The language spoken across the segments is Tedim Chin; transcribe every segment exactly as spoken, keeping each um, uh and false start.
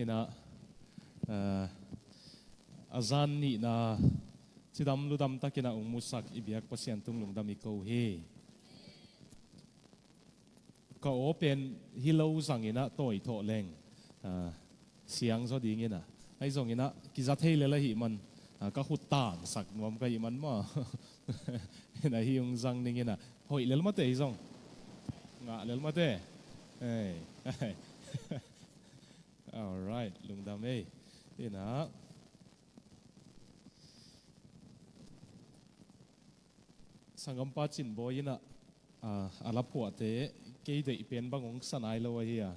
Inah, ah, a zan nihna cidam ludam takinah ung musak i biak Pasian tung lungdam i ko hi. Ka aw pen hi lo zanginah tawi thawh leng, ah, siang zaw dinginah, ahi zonginah kiza thei lel ahih man, ah, ka khut tangsak nuam ka hih man maw? Inah hi ung zang dinginah hoih lel mate hi zong. Ngah lel mate. Ei. Alright, lungdam ei. Inah Sanggampa Cin Bawi inah, ah, a laphuahte kei deih pen bang hong sa nai lo ahi a,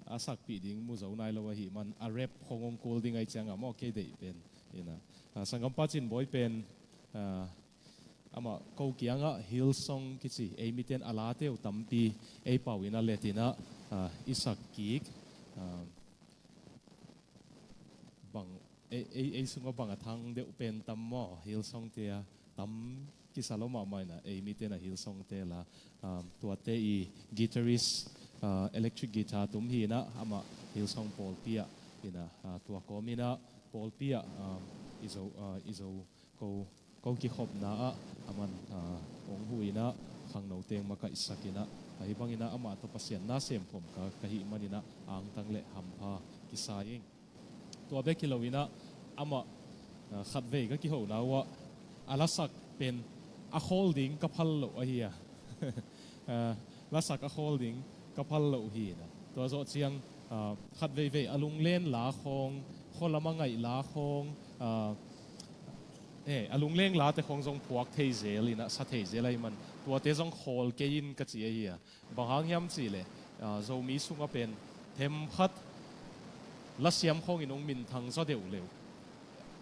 a sakpih ding mu zo nai lo ahih man a rap khong hong kul ding ahi cianga maw, kei deih pen. Inah, ah, Sanggampa Cin Bawi pen, ah, amah ko kiangah Hillsong kici, ei miten a late uh tampi ei pau inah letinah, ah, i sak kik, ah, bang, ei, ei, ei sungah bang a thang deuh pen tam maw, Hillsong te a tam kisa lo mahmah inah, ei miten a Hillsong te la, um, tuate i guitarist, uh, electric guitar tum hi inah amah Hillsong pawlpi ah inah, uh, tua kawm inah pawlpi ah, um, i zo, uh, i zo ko, ko kikhopna ah aman, ah, hong hu inah khangno teng makaihsak inah, ahi banginah amah tawh Pasian na semkhawm ka, ka hih maninah angtang le hampha kisa ing. Tua bek hi lo inah amah, ah, khatvei ka kihona uh ah a lasak pen a khawl ding ka phal loh ahi a. Ah, lasak a khawl ding ka phal loh hi inah. Tua zawh ciang, ah, khat veivei a lunglen la khawng, khualam a ngaih la khawng, ah, eh, a lungleng late khawng zong phuak thei zel inah, sa thei zel ahih man tuate zong khawl kei in ka ci ahi a. Bang hang hiam cihleh, ah, Zomi sungah pen themkhat lasiam khawngin hong minthang zaw deuh leu.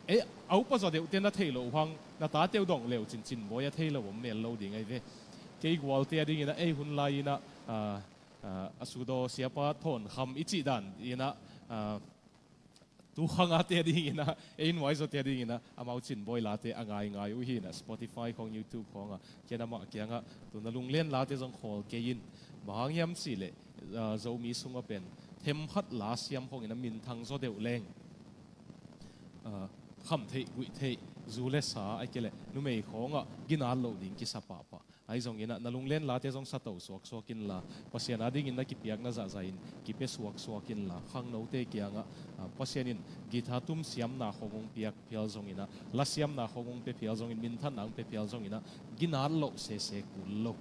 Ei, a upa zaw deuhte na theih loh hang na tate uh dong leu cin, Cin Bawi a thei lo om mel lo ding ahi ve. Kei gualte a dinginah ei hun lai inah, ah, ah, a sudaw siapa Thawn Kham i cih dan inah, ah, tu khangate a dinginah, ei nuai zawte a dinginah amau Cin Bawi late a ngaingai uh hi inah, Spotify khawng, YouTube khawngah, ken amah kiangah tu na lunglen late zong khawl kei in. Bang hang hiam cihleh, ah, Zomi sungah pen themkhat lasiam khawngin a minthang zaw deuh leng, ah, kham theih, guih theih, zu le sa, ahih kei leh numei khawngah ginat loh ding kisa pahpah. Ahi zonginah na lunglen late zong sa to suaksuak inla, Pasian a dingin na kipiakna zahzah in kipia suaksuak inla, khangnote kiangah, ah, Pasian in guitar tum siamna khawng hong piak phial zonginah, lasiamna khawng hong pia phial zongin, minthanna hong pia phial zonginah ginat loh sese kul lo.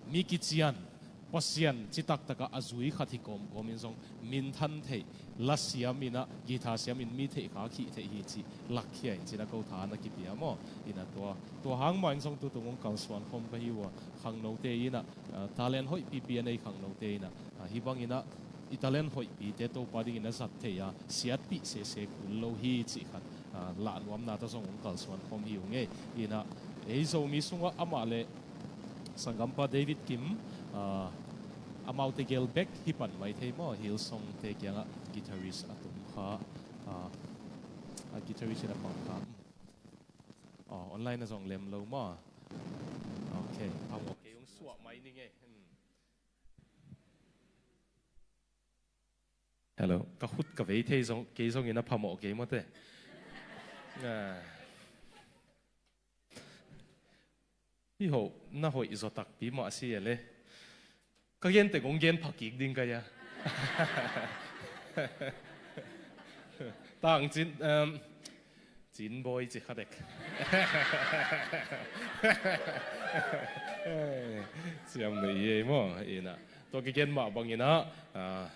Mi kician Pasian citaktakah a zui khat hi kawmkawmin zong minthan theih, lasiam inah, guitar siamin mi theihkhak hih theih hi cih lakkhia in cinah ko tha na kipia maw? Inah tua, tua hang mah in zong tutung hong kalsuan khawm ka hi uh a, khangnote inah, ah, talent hoihpipi a nei khangnote inah, ah, hih banginah i talent hoihpite Topa dingin a zat thei a, siatpih sese kul lo hi cih khat, ah, lahnuamna tawh zong hong kalsuan khawm hi ung ei. Inah ei Zomi sungah amah le Sanggampa David Kim, ah, amaute gel bek hi pan mai thei maw, Hillsong te kiangah guitarist a tum kha, ah, a guitarist in a pang kha. Oh, online a zong lem lo maw? Ok, phamawh kei ung, suah mai ning ei. Hmm. Hello, ka khut ka vei thei zong, kei zongin a phamawh kei mawte. Ah. Hi ho, na hoih zaw takpi mah si e le. Ka gen tek hong gen pha kik ding ka hia. Tang Cin, um, Cin Bawi ci kha tek. Siam na i ei maw, inah. Tua kigen mah banginah, ah,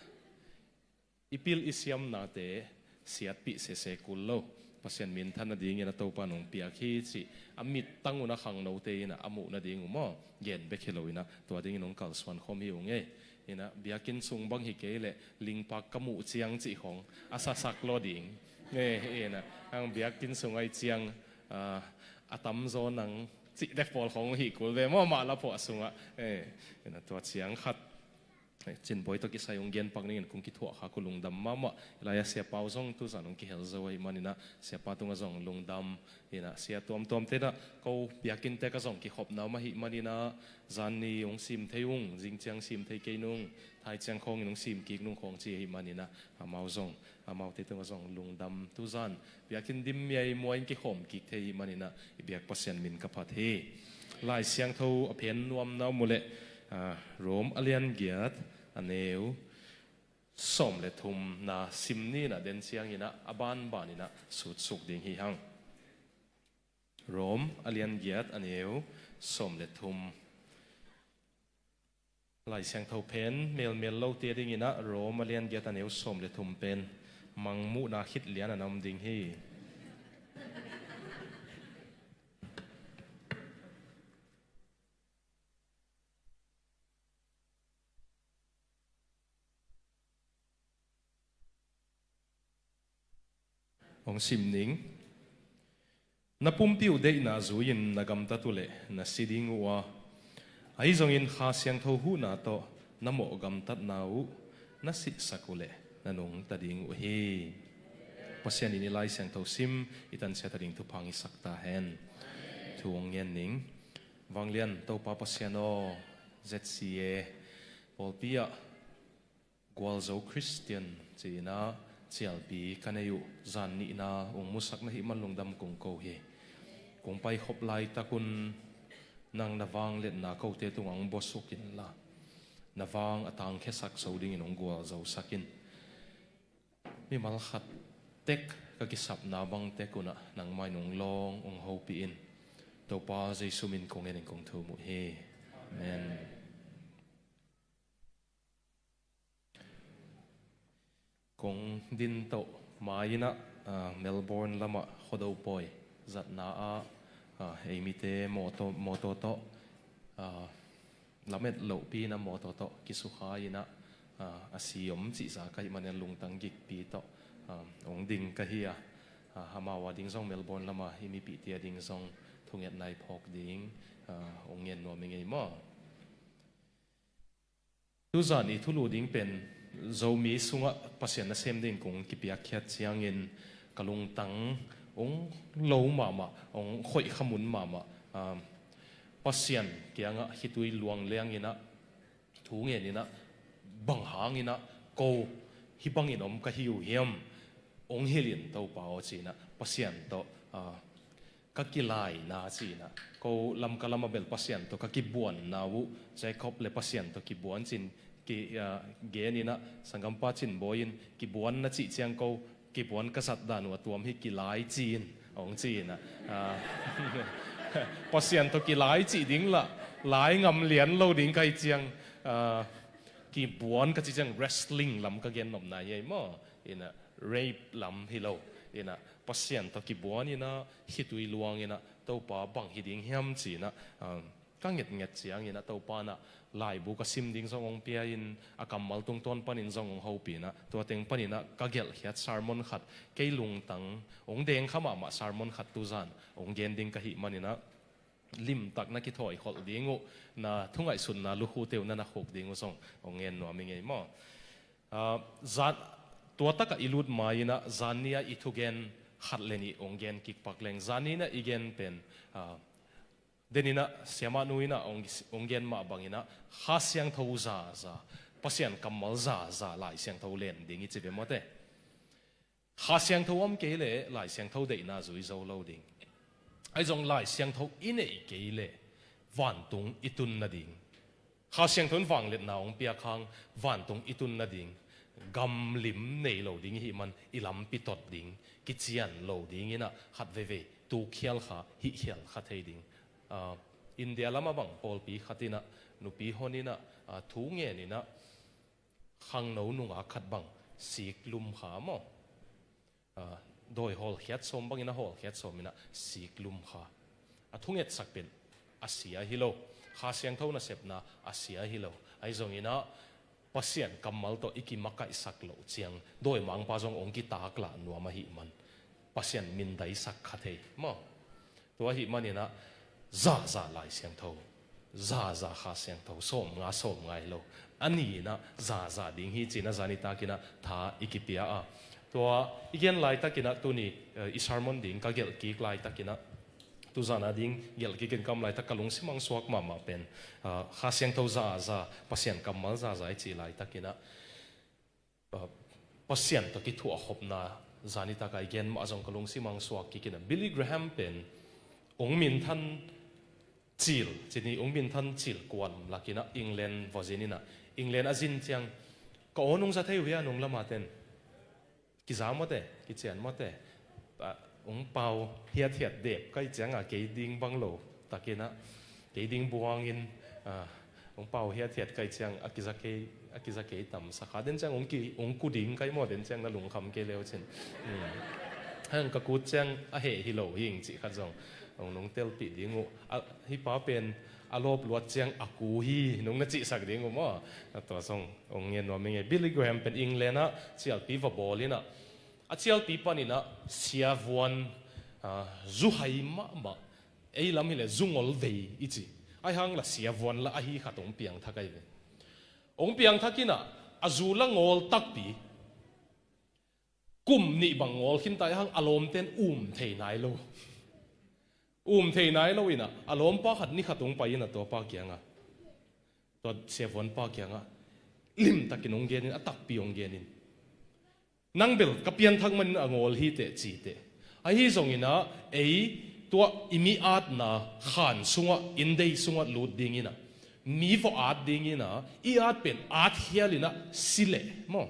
i pil i siamnate siatpih sese kul lo. Pasian minthan nadingin a Topa nong piak hi cih a mittang un a khangnote inah a muh nading uh maw, gen bek hi lo inah tua dingin hong kalsuan khawm hi ung ei. Inah biakinn sung bang hi kei leh lingpak ka muh ciang cih khawng a sasak lo ding. Ei, inah ang biakinn sung ahi ciang, ah, a tamzaw nang cih dek pawl khawng hih kul ve maw, mah laphuah sungah. Ei, inah tua ciang khat Cinbawi tawh kisai hong genpak ningin kong kithuah khak uh lungdam mahmah. Hilai-ah Sia Pau zong tuzan hong kihel zo ahih maninah Siapa tungah zong lungdam. Inah sia tuamtuamte inah ko biakinnte ka zong kikhopna om ahih maninah zan ni hong sim thei ung, zing ciang sim thei kei nung, thai ciang khawngin hong sim kik nung khawng ci ahih maninah amau zong, amaute tungah zong lungdam. Tuzan biakinn dim miaimuai in kikhawm kik thei ahih maninah i biak Pasian min ka phat hi. Lai Siangtho a phen nuamna om uh leh, ah, Rom a lian giat a neu sawm le thumna sim ni inah den cianginah a banbaninah sutsuk ding hi hang. Rom a lian giat a neu sawm le thum. Lai Siangtho phen melmel lote dinginah Rom a lian giat a neu sawm le thum pen mangmuhna khit lian a na om ding hi. Hong sim ning. Na pumpi uh deihna zui-in na gamtat uh leh na si ding uh a, ahi zongin Kha Siangtho huhna tawh na mawh gamtatna uh na sihsak uh leh na nungta ding uh hi. Pasian in i Lai Siangtho sim i tansiat a ding thupha hong hisak ta hen. Thu hong ngen ning. Vanglian Topa Pasian aw, Z C A pawlpi ah Gualzo Khristian ci-inah cialpi ka nei uh zan nihna hong musak na hih man lungdam kong ko hi. Kong paikhop laitakun nang na vangliatna kote tungah hong bawsuk inla, na vang a tangkhiasak zo dingin hong gualzosak in. Mimal khat tek ka kisapna bang tek unah nangmah in hong lawng hong hopih in. Topa Jesu min kong ngenin kong thum uh hi. Amen. Kong din toh mai-inah, ah, Melbourne lamah Khuado pawi zatna ah, ah, eimite mawtaw, mawtaw tawh, ah, lamet lohpi-inah mawtaw tawh kisukha-inah, ah, a si om cihza ka hih manin lungtang gikpi tawh, ah, hong ding ka hi a, ah, amau a ding zong Melbourne lamah i mipihte a ding zong thungetna i phawk ding, ah, hong ngen nuam i ngei maw? Tuzan i thulu ding pen Zomi sungah Pasian nasem ding kong kipiakkhiat ciangin ka lungtang hong lo mahmah, hong khoih khamun mahmah. Ah, Pasian kiangah khitui luang lianginah thu ngeninah bang hanginah ko hih bangin om ka hi uh hiam? Hong hilhin Topa aw ci-inah Pasian tawh, ah, ka kilaina ci-inah, ko Lamka lamah bel Pasian tawh ka kibuanna uh, Jacob le Pasian tawh kibuan ci-in ki, ah, geninah sanggampa Cin Bawi in kibuan na cih ciang ko kibuan ka zat dan uh a tuam hi, kilai ci-in hong ci-inah, ah, Pasian tawh kilai cih ding lah lai ngam lian lo ding ka hih ciang, ah, kibuan ka cih ciang wrestling lam ka gen nopna hi ei maw? Inah rape lam hi lo. Inah Pasian tawh kibuan inah khitui luang inah Topa bang hi ding hiam ci-inah, um, ka ngetnget cianginah Topa inah laibu ka sim ding zong hong pia-in a kammal tungtawn panin zong hong hopih inah tua teng paninah ka gelhkhiat sermon khat, kei lungtang hong dengkha mahmah sermon khat tuzan hong gen ding ka hih maninah limtak na kithawi kholh ding uh, na thungaihsutna lukhute uh na na khuk ding uh zong hong ngen nuam i ngei maw? Ah, zan, tua takah i lut mai-inah zanni-ah i thugen khat le nih hong gen kikpak leng, zanni-inah i gen pen, ah, deninah siamahnu inah hong, hong gen mah banginah Kha Siangtho zaza, Pasian kammal zaza Lai Siangtho len ding i ci ve mawte. Kha Siangtho om kei leh Lai Siangtho deihna zui zo lo ding. Ahi zong Lai Siangtho i neih kei leh vantung i tun nading, Kha Siangtho in vangliatna hong piak hang vantung i tun nading, gamlim nei lo ding i hih man i lampi tot ding, kician lo dinginah khat veivei tukkhial kha, hihkhial kha thei ding. Ah, India lamah bang pawlpi khat inah nupi hon inah, ah, thu ngeninah khangno nungak khat bang sik lum kha maw? Ah, dawi hawlkhiat sawm bangin a hawlkhiat sawm inah sik lum kha. A thungetsak pen a sia hi lo. Kha Siangtho nasepna a sia hi lo. Ahi zonginah Pasian kammal tawh i kimakaihsak loh ciang dawimangpa zong hong kitaklah nuam ahih man Pasian mindaisak kha thei maw? Tua ahih maninah zahzah Lai Siangtho, zaza Kha Siangtho sawm nga sawm nga hi lo. A ni inah zaza ding hi ci-in a zan i takinah tha i kipia a. Tua i gen laitakinah tuni, eh, i sermon ding ka gelh kik laitakinah, tuzan a ding gelh kik in ka om laitak ka lungsim ang suak mahmah pen, ah, Kha Siangtho zaza, Pasian kammal zaza i cih laitakinah, ah, Pasian tawh kithuahkhopna zan i tak a i gen mah zong ka lungsim ang suak kik inah, Billy Graham pen ong minthan cil, ci ni, ong minthan cil kuan lakinah England vawzin inah, England a zin ciang, ka awn ong za thei uh hia nung lama ten? Kiza mawte, kician mawte. Ah, ong pau hiathiat dep kai cianga kei ding bang lo takinah, kei ding buangin, ah, ong pau hiathiat kai ciang a kiza kei, a kiza kei tam sakha den ciang ong ki, ong ku ding kai maw den ciang na lungkham kei leu cin. Hmm. Hang ka kut ciang a heh hi lo hing cih khat zong ong nung telpih ding uh. Ah, hi pa pen a lawp luat ciang a ku hi nung na cihsak ding uh maw? A tua zong ong ngen nuam ing e. Billy Graham pen England ah cialpi va bawl inah, a cialpi paninah siavuan, ah, zu hai mahmah, ei lam hileh zu ngol vei i ci, ahi hang la siavuan la ahi khat ong piangthak ahi ve. Ong piangthak inah a zu la ngol takpi, kum nih bang ngawl khinta ahi hang a lawmten um thei nai lo. Um thei nai lo inah a lawmpa khat ni khat ong pai inah tua pa kiangah, tua siavuan pa kiangah limtakin ong genin, a takpi ong genin, nang bel ka pianthak manin a ngawl hiteh citeh. Ahi zonginah ei tua i mi atna khan sungah, inndei sungah lut dinginah, mi vawh at dinginah i at pen atkhial inah si leh maw?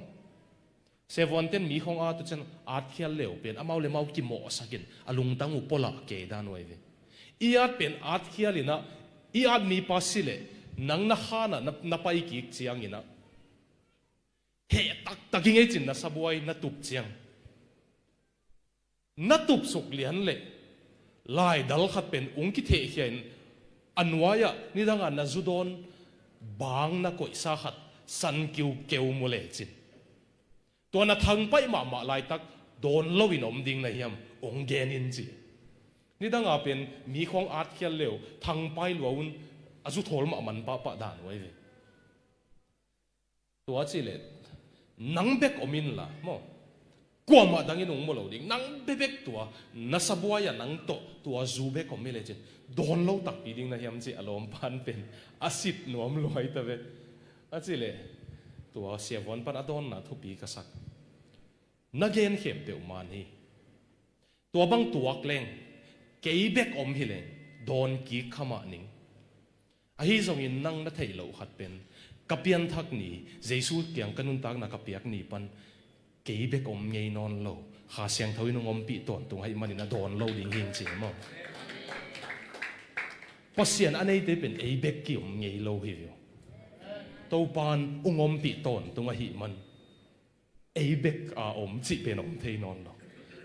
Siavuanten mi khong at uh ciang atkhial leu pen amau le mau kimawhsakin a lungtang uh pualah kei dan uh ahi ve. I at pen atkhial inah i at mipa si leh nang na khanah na, na pai kik cianginah heh taktak i ngei cin na sabuai na tup ciang, na tupsuk lian leh laidal khat pen ung kithehkhia in a nuai-ah nidangah na zu dawn bang na koihsa khat san kiukeu mu lecin, tua na thangpaih mahmah laitak dawn loin om ding na hiam? Ong genin ci. Nidangah pen mi khong atkhial leu thangpai lua un a zu thawl mahmah pahpah dan uh ahi ve. Tua cihleh nang bek om inla maw, kuamah dangin ung mu lo ding. Nang bekbek tua na sabuai-ah nang tawh tua zu bek om hi lecin dawn lo takpi ding na hiam ci a lawmpan pen a sit nuam luai ta ve. A cihleh tua siavuan pan a dawnna thupi ka sak. Na gen khempeuh man hi. Tua bang tuak leng, kei bek om hileng dawn kik kha mah ning. Ahi zongin nang na theih loh khat pen ka pianthak ni, Jesu kiang ka nuntakna ka piak ni pan kei bek om ngei nawn lo, Kha Siangtho in hong ompih tawntung ahih manin a dawn lo ding hi ing ci maw? Pasian a neite pen ei bek ki-om ngei lo hi ve uh. Topan hong ompih tawntung ahih man ei bek a om cih pen om thei nawn lo.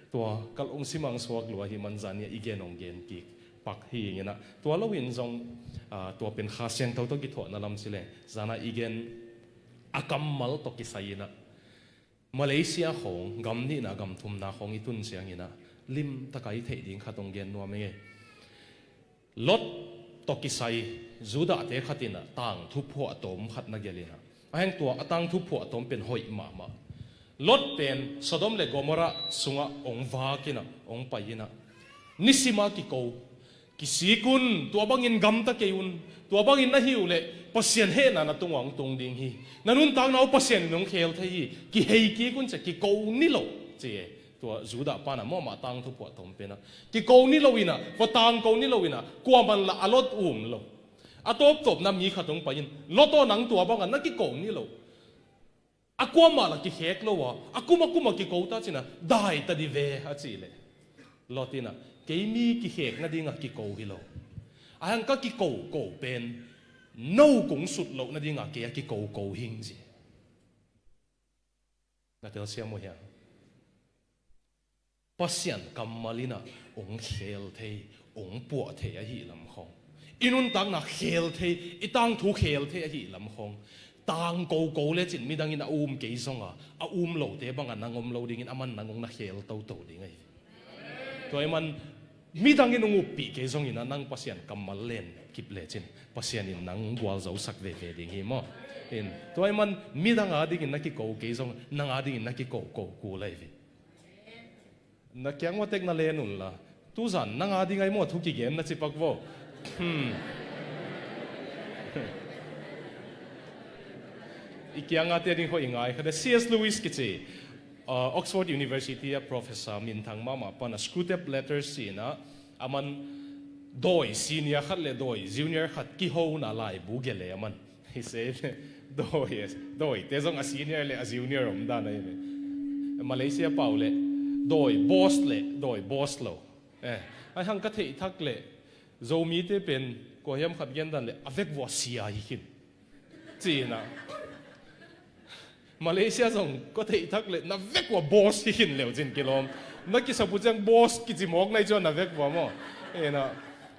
Tua ka lungsim ang suak lua ahih man zan ni-ah i gen hong gen kik pak hi ing inah, tua loin zong, ah, tua pen Kha Siangtho tawh kithuahna lam cileh zan-a i gen a kammal tawh kisai inah Malaysia khawng gam nihna gam thumna khawng i tun cianginah limtaka i theih ding khat hong gen nuam ing ei. Lot tawh kisai Judah-te khat inah tangthu phuahtawm khat na gelh inah, a heng tua a tangthu phuahtawm pen hoih mahmah. Lot pen Sodom le Gomorrah sungah hong vak inah hong pai inah, nisima kiko, kisik un, tua bangin gamta kei un, tua bangin na hih uh leh Pasian hehna na tungah hong tung ding hi. Na nuntakna uh Pasian in hong khel thei hi. Kihei kik un ci-a kiko ni lo ci e. Tua Judah pana maw, amah tangthu phuahtawm penah kiko ni lo inah, va tangko ni lo inah, kuaman lah a Lot um lo. A tawptawpna mi khat hong pai in, Lot aw, nang tua bangah na kiko ni lo, a kuamah lah kikhek lo a, a kum a kum a kiko ta cinah, dai ta di ve a cih leh Lot inah, kei mi kikhek nadingah kiko hi lo. A hang ka kikoko pen no kong sut loh nadingah kei a kikoko hing ci. Na telsiam uh hiam? Pasian kammal inah hong khel thei, hong puah thei ahih lam khawng, i nuntakna khel thei, i tangthu khel thei ahih lam khawng, tangkoko lecin midang in a um kei zonga, a um lote bangah nang om lo dingin aman nang hong na khel toto ding ahi. Tua ahih man Midang in hong uppih kei zongin ah nang Pasian kammal len kip lecin Pasian in nang gualzosak veve ding hi maw? In, tua ahih man midang adingin na kiko kei zong nang adingin na kiko ko kul ahi ve. Na kiang uah tek na len unla. Tuzan nang ading ahi maw thu kigen na cipak vaw. Hmm. I kiang a te ding hoih i ngai kha de. C S Lewis kici, uh, Oxford University a professor minthang mahmah pan a Screwtape Letters ci-in ah, aman dawi senior khat le dawi junior khat kihona laibu gelh e aman. Hi se, dawi, dawite zong a senior le a junior om dan ahi ve. Malaysia pau le dawi boss le dawi boss lo. Eh, ahi hang ka theih thak le Zomite pen kua hiam khat gen dan le a vek vua sia hi khin. Ci-in ah. Malaysia zong kua theih thak le na vek vua boss hi khin leu cin kilawm. Na kisap uh ciang boss kici mawk na hi cuan na vek vua maw. Ena,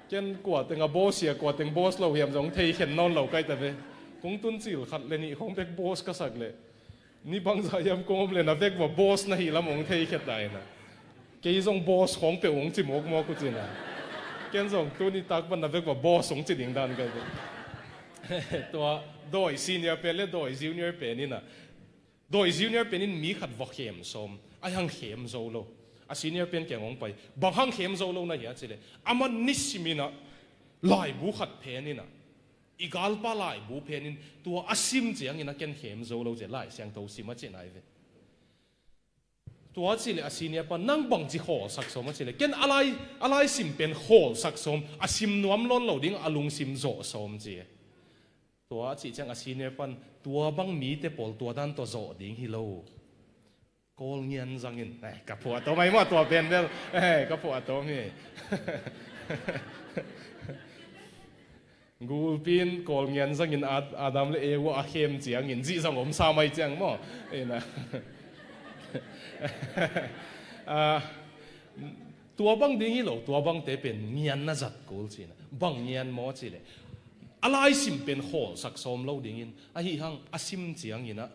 ken kua teng a boss hia, kua teng boss lo hiam zong thei khen nawn lo kai ta ve. Kong tun cil khat le nih khawng bek boss ka sak le. Ni bangzah hiam kong om le na vek vua boss na hi lam hong thei khet ta ena. Kei zong boss khawng peuh hong ci mawkmawk uh cina. Ken zong tuni tak pan na vek vua boss hong ci ding dan kai ve. Tua dawi senior pen le dawi junior pen ina. Dawi junior pen in mi khat vua khem sawm. Ahi hang khem zo lo. A senior pen kiang hong pai. Bang hang khem zo lo na hia ci le. Aman nisim ina laibu khat pen ina. I galpa laibu pen in tua a sim ciangin a ken khem zo lo cia Lai Siangtho sim a cin ai ve. Tua ci le a senior pa nang bangci khawlsak sawm a ci le ken a lai, a lai sim pen khawlsak sawm a sim nuam lawn lo ding a lungsim zawh sawm ci. Tua a cih ciang a senior pan tua bang mite pawl tua dan tawh zawh ding hi lo. Kawl ngian zangin, eh, ka phuah tawm ai maw tua pen bel, eh, ka phuah tawm hi. Gulpi in kawl ngian zangin Ad-, Adam le Eva a khem ciangin zih zang om sa mai ciang maw. Ina. Ah, tua bang ding hi lo, tua bangte pen ngian na zat kul cina. Bang ngian maw ci le. A lai sim pen khawlsak sawm lo dingin, ahi hang a sim ciangin ah,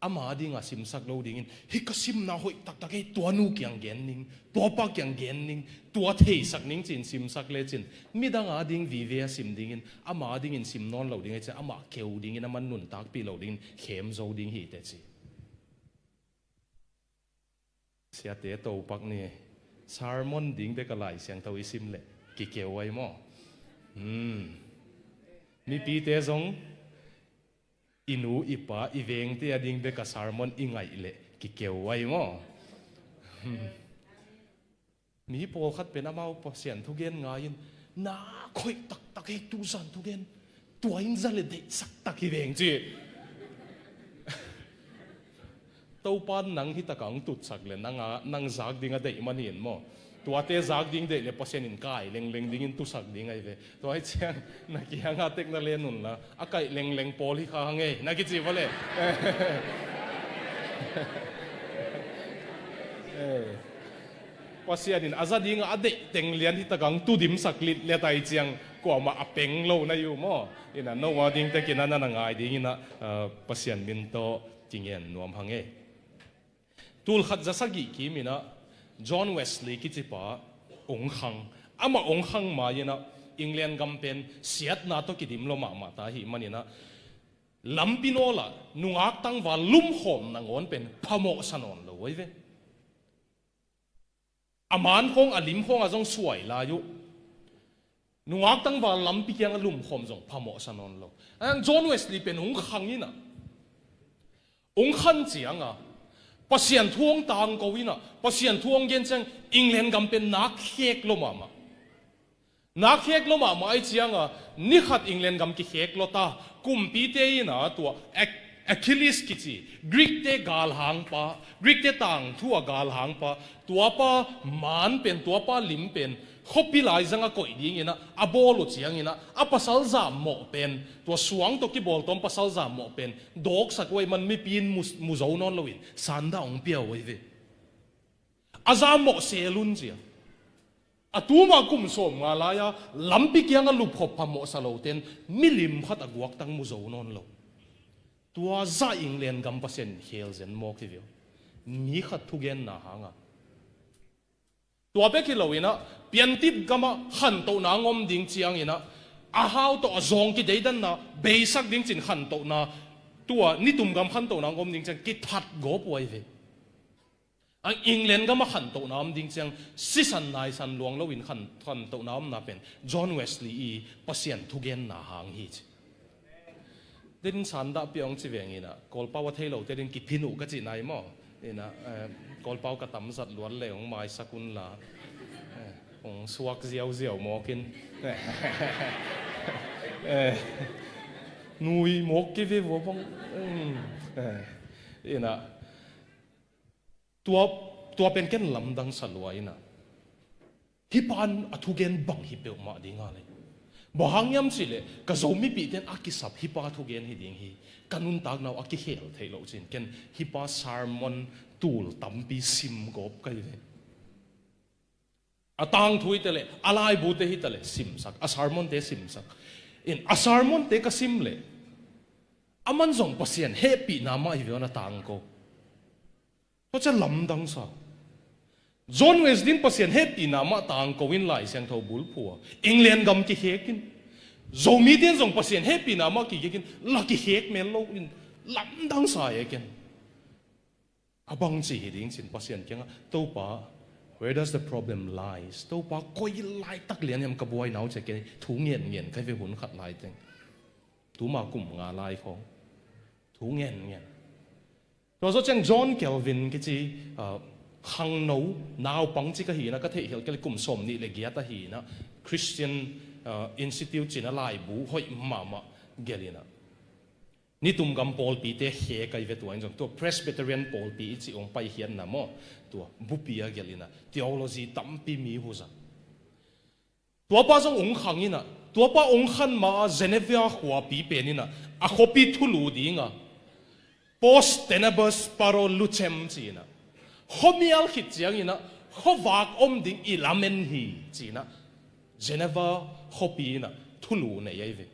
ama dinga simsak lo dingin, hi ka simna hoih taktak ei, tua nu kiang gen ning, tua pa kiang gen ning, tua theisak ning cin simsak lecin, midang a ding vive a sim dingin, ama dingin sim nawn lo ding ei cin, ama keu dingin, ama nuntakpih lo dingin, khem zo ding hi te ci. Siate topak ni, sermon ding bek a Lai Siangtho i sim le, kikeu ai maw. Hmm. Mipite zong, i nu, i pa, i vengte a ding bek a sermon i ngaih le, kikeu ai maw. Hmm. Mi pawlkhat pen amau Pasian thugen ngai in, na khoih taktak ei tuzan thugen. Tua in za le deihsak tak hi veng ci. Topan nang hi taka hong tutsak le nang a, nang zak ding a deih man hi in maw. Tuate zak ding deih le Pasian in kai lengleng dingin tusak ding ahi ve. Tua hi ciang na kianga tek na len unla a kaih lengleng pawl hi kha hang ei na kici va le. Eh. Pasian in a za dinga a deih teng lian hi taka hong tudimsak litlet ai ciang kuamah a peng lo na hi uh maw. Ina Noah ding tekin a na na ngai dingin ah, ah, Pasian min tawh kingen nuam hang e. Tulkhat za sagih kimin ah John Wesley kicipa ong khang. Amah ong khang mai-in ah England gam pen siatna tawh kidim lo mahmah ta ahih manin ah lampi nawlah nungak tangval lumkhawm nangawn pen phamawhsa nawn lo ahi ve. A man khawng a lim khawngah zong suai lai uh. Nungak tangval lampi kiangah lumkhawm zong phamawhsa nawn lo. Ahi hang John Wesley pen hong khang in ah, hong khan ciangah Pasian thu hong tangko in ah, Pasian thu hong gen ciang England gam pen nak khek lo mahmah. Nak khek lo mahmah ahi ciangah ni khat England gam kikhek lo ta. Kumpite in ah tua Ach-, Achilles kici, Greek-te galhangpa, Greek-te tangthu a galhangpa, tuapa man pen, tuapa lim pen khuapi laizangah koih dingin ah a bawl uh ciangin ah a pasal zammawh pen, tua suang tawh kibawl tawm pasal zammawh pen dawksak uh ahih man mipi in mu, mu zo nawn loin sanda hong pia uh ahi ve. A zammawh sel un cia. A tuma kum sawmnga lai-a lampi kiangah lupkhop phamawhsa lote in milim khat a guaktang mu zo nawn lo. Tua zah England gam Pasian in khel zen mawk hi ve uh. Mi khat thugenna hangah. Tua bek hi lo inah, piantit gamah khantohna a ngom ding ciang inah, a hau tawh a zawng kideidanna beisak ding cin khantohna, tua nitum gam khantohna a ngom ding ciang kithat gawp uh ahi ve. A England gamah khantohna om ding ciang sisan naisan luang loin khan, khantohna omna pen John Wesley i Pasian thugenna hang hi ci. Din sandahpih hong ci veng inah, Kawlpau a thei lote din kiphin uh ka cih nai maw? Inah, eh, Kawlpau ka tamzat luat le hong maisak unla, eh, hong suak ziauziau mawkin. Eh, nui mawk kei ve vua bang. Hmm, eh, inah, tua, tua pen ken lamdang sa lua inah, hih pan a thugen bang hi peuhmah dinga le, bang hang hiam cihleh ka Zomipihte in a kisap hih pa thugen hi ding hi, ka nuntakna uh a kikhel theih loh cin ken hih pa sermon tul tampi sim gawp ka hi ve. A tangthu hi taleh, a laibute hi taleh simsak, a sermonte simsak. In a sermonte ka sim leh, aman zong Pasian hehpihna mah hi ve, a na tangko. Tua ciang lamdang sa. John Wesley in Pasian hehpihna mah tangko in Lai Siangtho bulphuh a, England gam kikhek in, Zomite in zong Pasian hehpihna mah kikhek in, la kikhek mel lo in, lamdang sa e ken. A bangci hi ding cin Pasian kiangah, Topa, where does the problem lies? Topa, koi laitak lian hiam ka buaina uh ci a, kei thu ngenngen ka hi ve hun khat lai teng. Tuma kum nga lai khawng thu ngenngen. Tua zawh ciang John Calvin kici, ah, khangno naupang ci ka hi inah, ka theihkhial kei leh kum sawmnih le giat ahi inah, Christian, ah, Institute ci-in a laibu hoih mahmah gelh inah, nitum gam pawlpite khek ahi ve. Tua in zong tua Presbyterian pawlpi i cih hong paikhiatna maw, tua bupi a gelh inah theology tampi mi huzat. Tuapa zong hong khang inah, tuapa hong khan ma-a Geneva khuapi pen inah a khuapi thulu dinga Post tenebris paro lucem ci inah, khuamial khit ciang inah khuavak om ding i lamen hi ci inah, Geneva khuapi inah thulu nei ahi ve.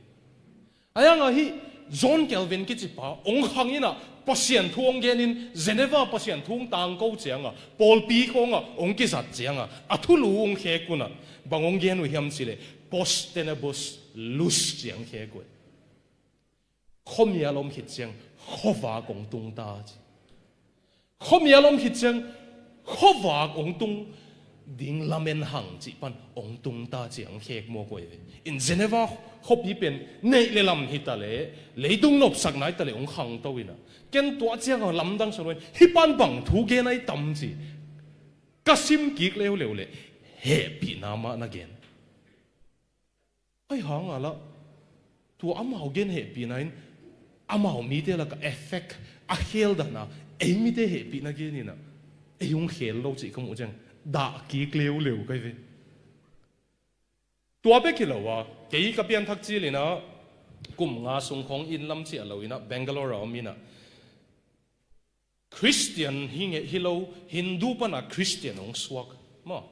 Ahi hangah hih John Calvin kicipa hong khang inah Pasian thu hong genin, Geneva Pasian thu hong tangko cianga, pawlpi khawngah hong kizat cianga, a thulu hong khek unah bang hong gen uh hiam cihleh, Post tenebris lux ci-a hong khek uh. Khuamial om khit ciang khuavak hong tung ta ci. Khuamial om khit ciang khuavak hong tung ding lamen hang cih pan hong tung ta ci-a hong khek mawk uh ahi ve. In Geneva khuapi pen neih le lam hi taleh, leitung nopsakna hi taleh hong khangto inah, ken tua ciangah lamdang sa lua in, hih pan bang thu gen ahi tam ci. Ka sim kik leuleu leh hehpihna mah na gen. Ahi hangah lah tua amau gen hehpihna in amau mite lakah effect a khel dan a, ei mite hehpihna gen inah ei hong khel lo cih ka muh ciang dah kik leuleu ka hi ve. Tua bek hi lo a, kei ka pianthak cil inah kum nga sung khawng inn lam ciah lo inah Bangalore a om inah, Khristian hi ngei hi lo, Hindu pana Khristian hong suak maw?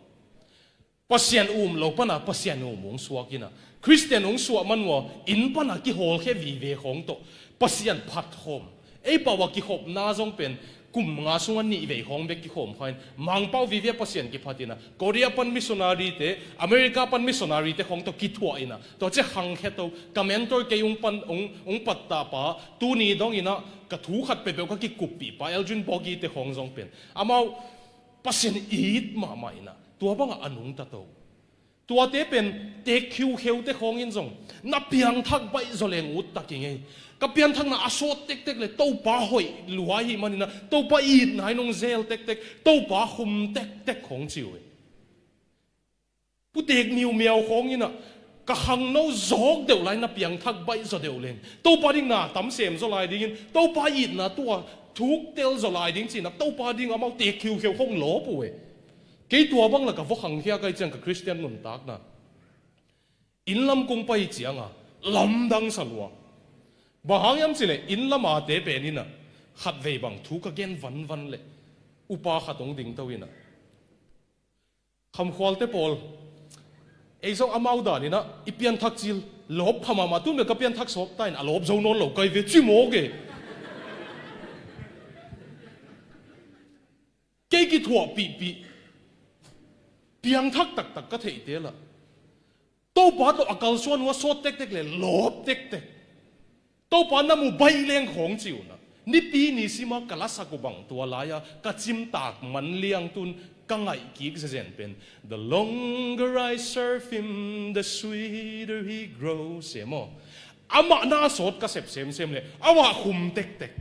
Pasian um lo pana Pasian um hong suak inah, Khristian hong suah man uh a, inn pana kihawlkhia vive khawng tawh Pasian phatkhawm, ei pau a kikhopna zong pen kum nga sungah nih vei khawng bek kikhawm kha in, Mangpau vive a Pasian kiphat inah, Korea pan missionary te, America pan missionary te khawng tawh kithuah inah, tua ciah khangkhia to, ka mentor kei hong pan, hong, hong pattah pa, tuni dong inah ka thu khat peuhpeuh ka kikuppih pa Elgin Bogi te khawng zong pen amau Pasian it mahmah inah tua bangah a nungta to. Tuate pen teek khiukheu te khawng in zong na piangthak baih zaw leng ut tak i ngei. Ka pianthakna a sawt tektek le Topa hoih lua ahih man inah, Topa itna in hong zel tektek, Topa khum tektek khawng ci uh hi. Pu Teek Miu Miau khawng inah, ka khangno zawk deuh lai na piangthak baih zaw deuh leng Topa ding na tam sem zaw lai dingin, Topa itna tua thuk tel zaw lai ding ci inah Topa ding amau teek khiukheu khawng lawp uh hi. Kei tua bang lakah vua khangkhia ka hih ciang ka Khristian nuntakna, inn lam kong pai cianga lamdang sa lua. Bang hang hiam cihleh inn lam ate pen inah khatvei bang thu ka gen vanvan leh upa khat hong dingto inah, Khamkhualte pawl, ei zong amau dan inah i pianthak cil lawp pha mahmah, tun bel ka pianthak sawp ta in a lawp zo nawn lo ka hi ve ci mawk e. Kei kithuahpihpih, Piangthak taktak ka theihte lah Topa tawh a kalsuan uh a sawt tektek le lawp tektek. Topa na mu baih leng khawng ci uh nah. Nipi ni sima ka lasak uh bang tua lai-a ka cimtak man liang tun ka ngaih kik zezen pen, "The longer I serve him, the sweeter he grows," e maw. Amah na sawt ka sep semsem le amah khum tektek.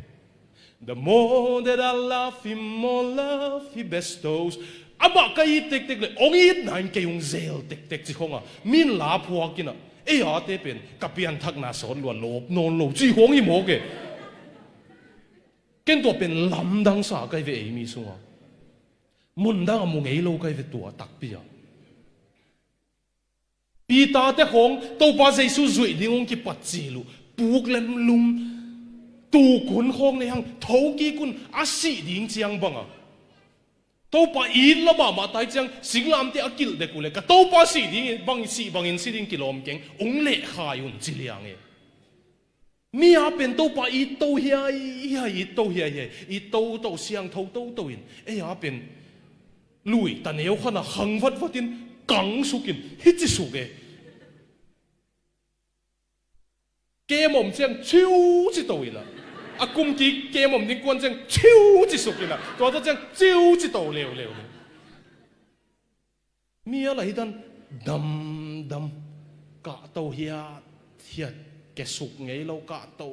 "The more that I love him, more love he bestows." Amah ka it tektek le hong itna in kei hong zel tektek ci khawng a min la phuak in ah, ei ate pen ka pianthakna sawt lua lawp nawn lo ci khawng hi mawk e. Ken tua pen lamdang sa ka hi ve ei mi sungah. Mundang a mu ngei lo ka hi ve tua takpi ah. Peter te khawng Topa Jesu zuih ding hong kipat cil uh puk lemlum, tuk hun khawng nei hang thokik un a sih ding ciang banga Topa it la mahmah tai ciang singlamte a kilh dek uh le ka Topa sih ding bang sih bangin si ding kilawm keng, hong lehkhai un ci liang e. Mi a pen Topa itto hiaihiai, itto hiaihiai, itto to siangtho toto in, ei a pen lui ta neu khan a khang vatvat in kang suk in hi ci suk e. Kem om ciang ciu ci to in ah, a kum kik kem om ding kuan ciang ciu ci suk in ah, tua ta ciang ciu ci to leuleu. Mi a la hi dan damdam, kahto hiathiat, kesuk ngei lo kahto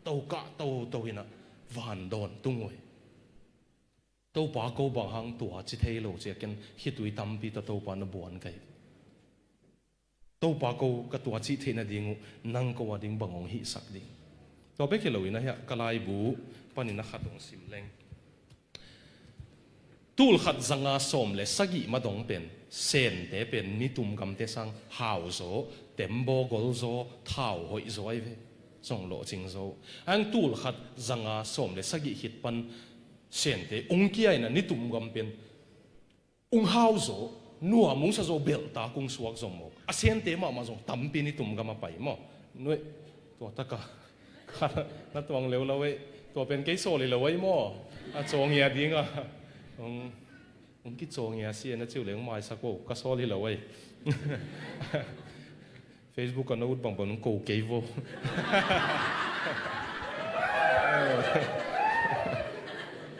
to, kahto to hi nah, van dawn tung uh hi. Topa ko bang hang tua ci thei lo cia ken khitui tampi ta Topa na buan ka hi. Topa ko ka tua cih theih nading uh nang ko a ding bang hong hihsak ding. Tua bek hi lo in ah hiah ka laibu panin a khat hong sim leng. Tul khat zanga sawm le sagih madong pen Sente pen nitum gamte sang hau zaw, tembaw gol zaw, thau hoih zaw ai ve. Zong lawhcing zaw. Ang tul khat zanga sawm le sagih khit pan Sente ung kia in ah nitum gam pen ung hau zaw, nuam ung sa zaw, belhtak ung suak zaw maw. A Sente mahmah zong tampi nitum gam a pai maw. Nuih, tua taka kha na tuang leu lo ei. Tua pen kei sawl hi lo ei maw. A cawngia dinga hong, hong kicawngia si e na ciu leng maisak uh ka sawl hi lo ei. Facebook a na ut bangbang nung ko kei vo.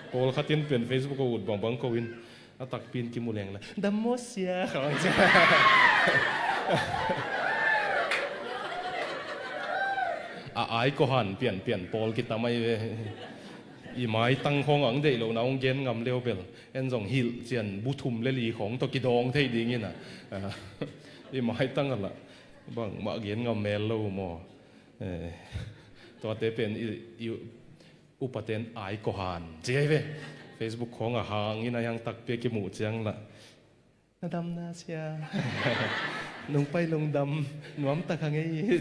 Pawlkhat in pen Facebook a ut bangbang ko in a takpi in kimu leng la dam maw sia. A ai ko han pianpian pawl kitam ai ve. I maitang khawng ang deih lohna hong gen ngam leu bel en zong hilh cian bu thum le li khawng tawh kidawng thei dingin a, i maitang a lah bangmah gen ngam mel lo maw. Eh, tuate pen i, i upaten ai ko han ci ai ve. Facebook khawng a hangin a hiang takpi a kimuh ciang lah na dam na sia. Nung pai lungdam nuam tak hang ei.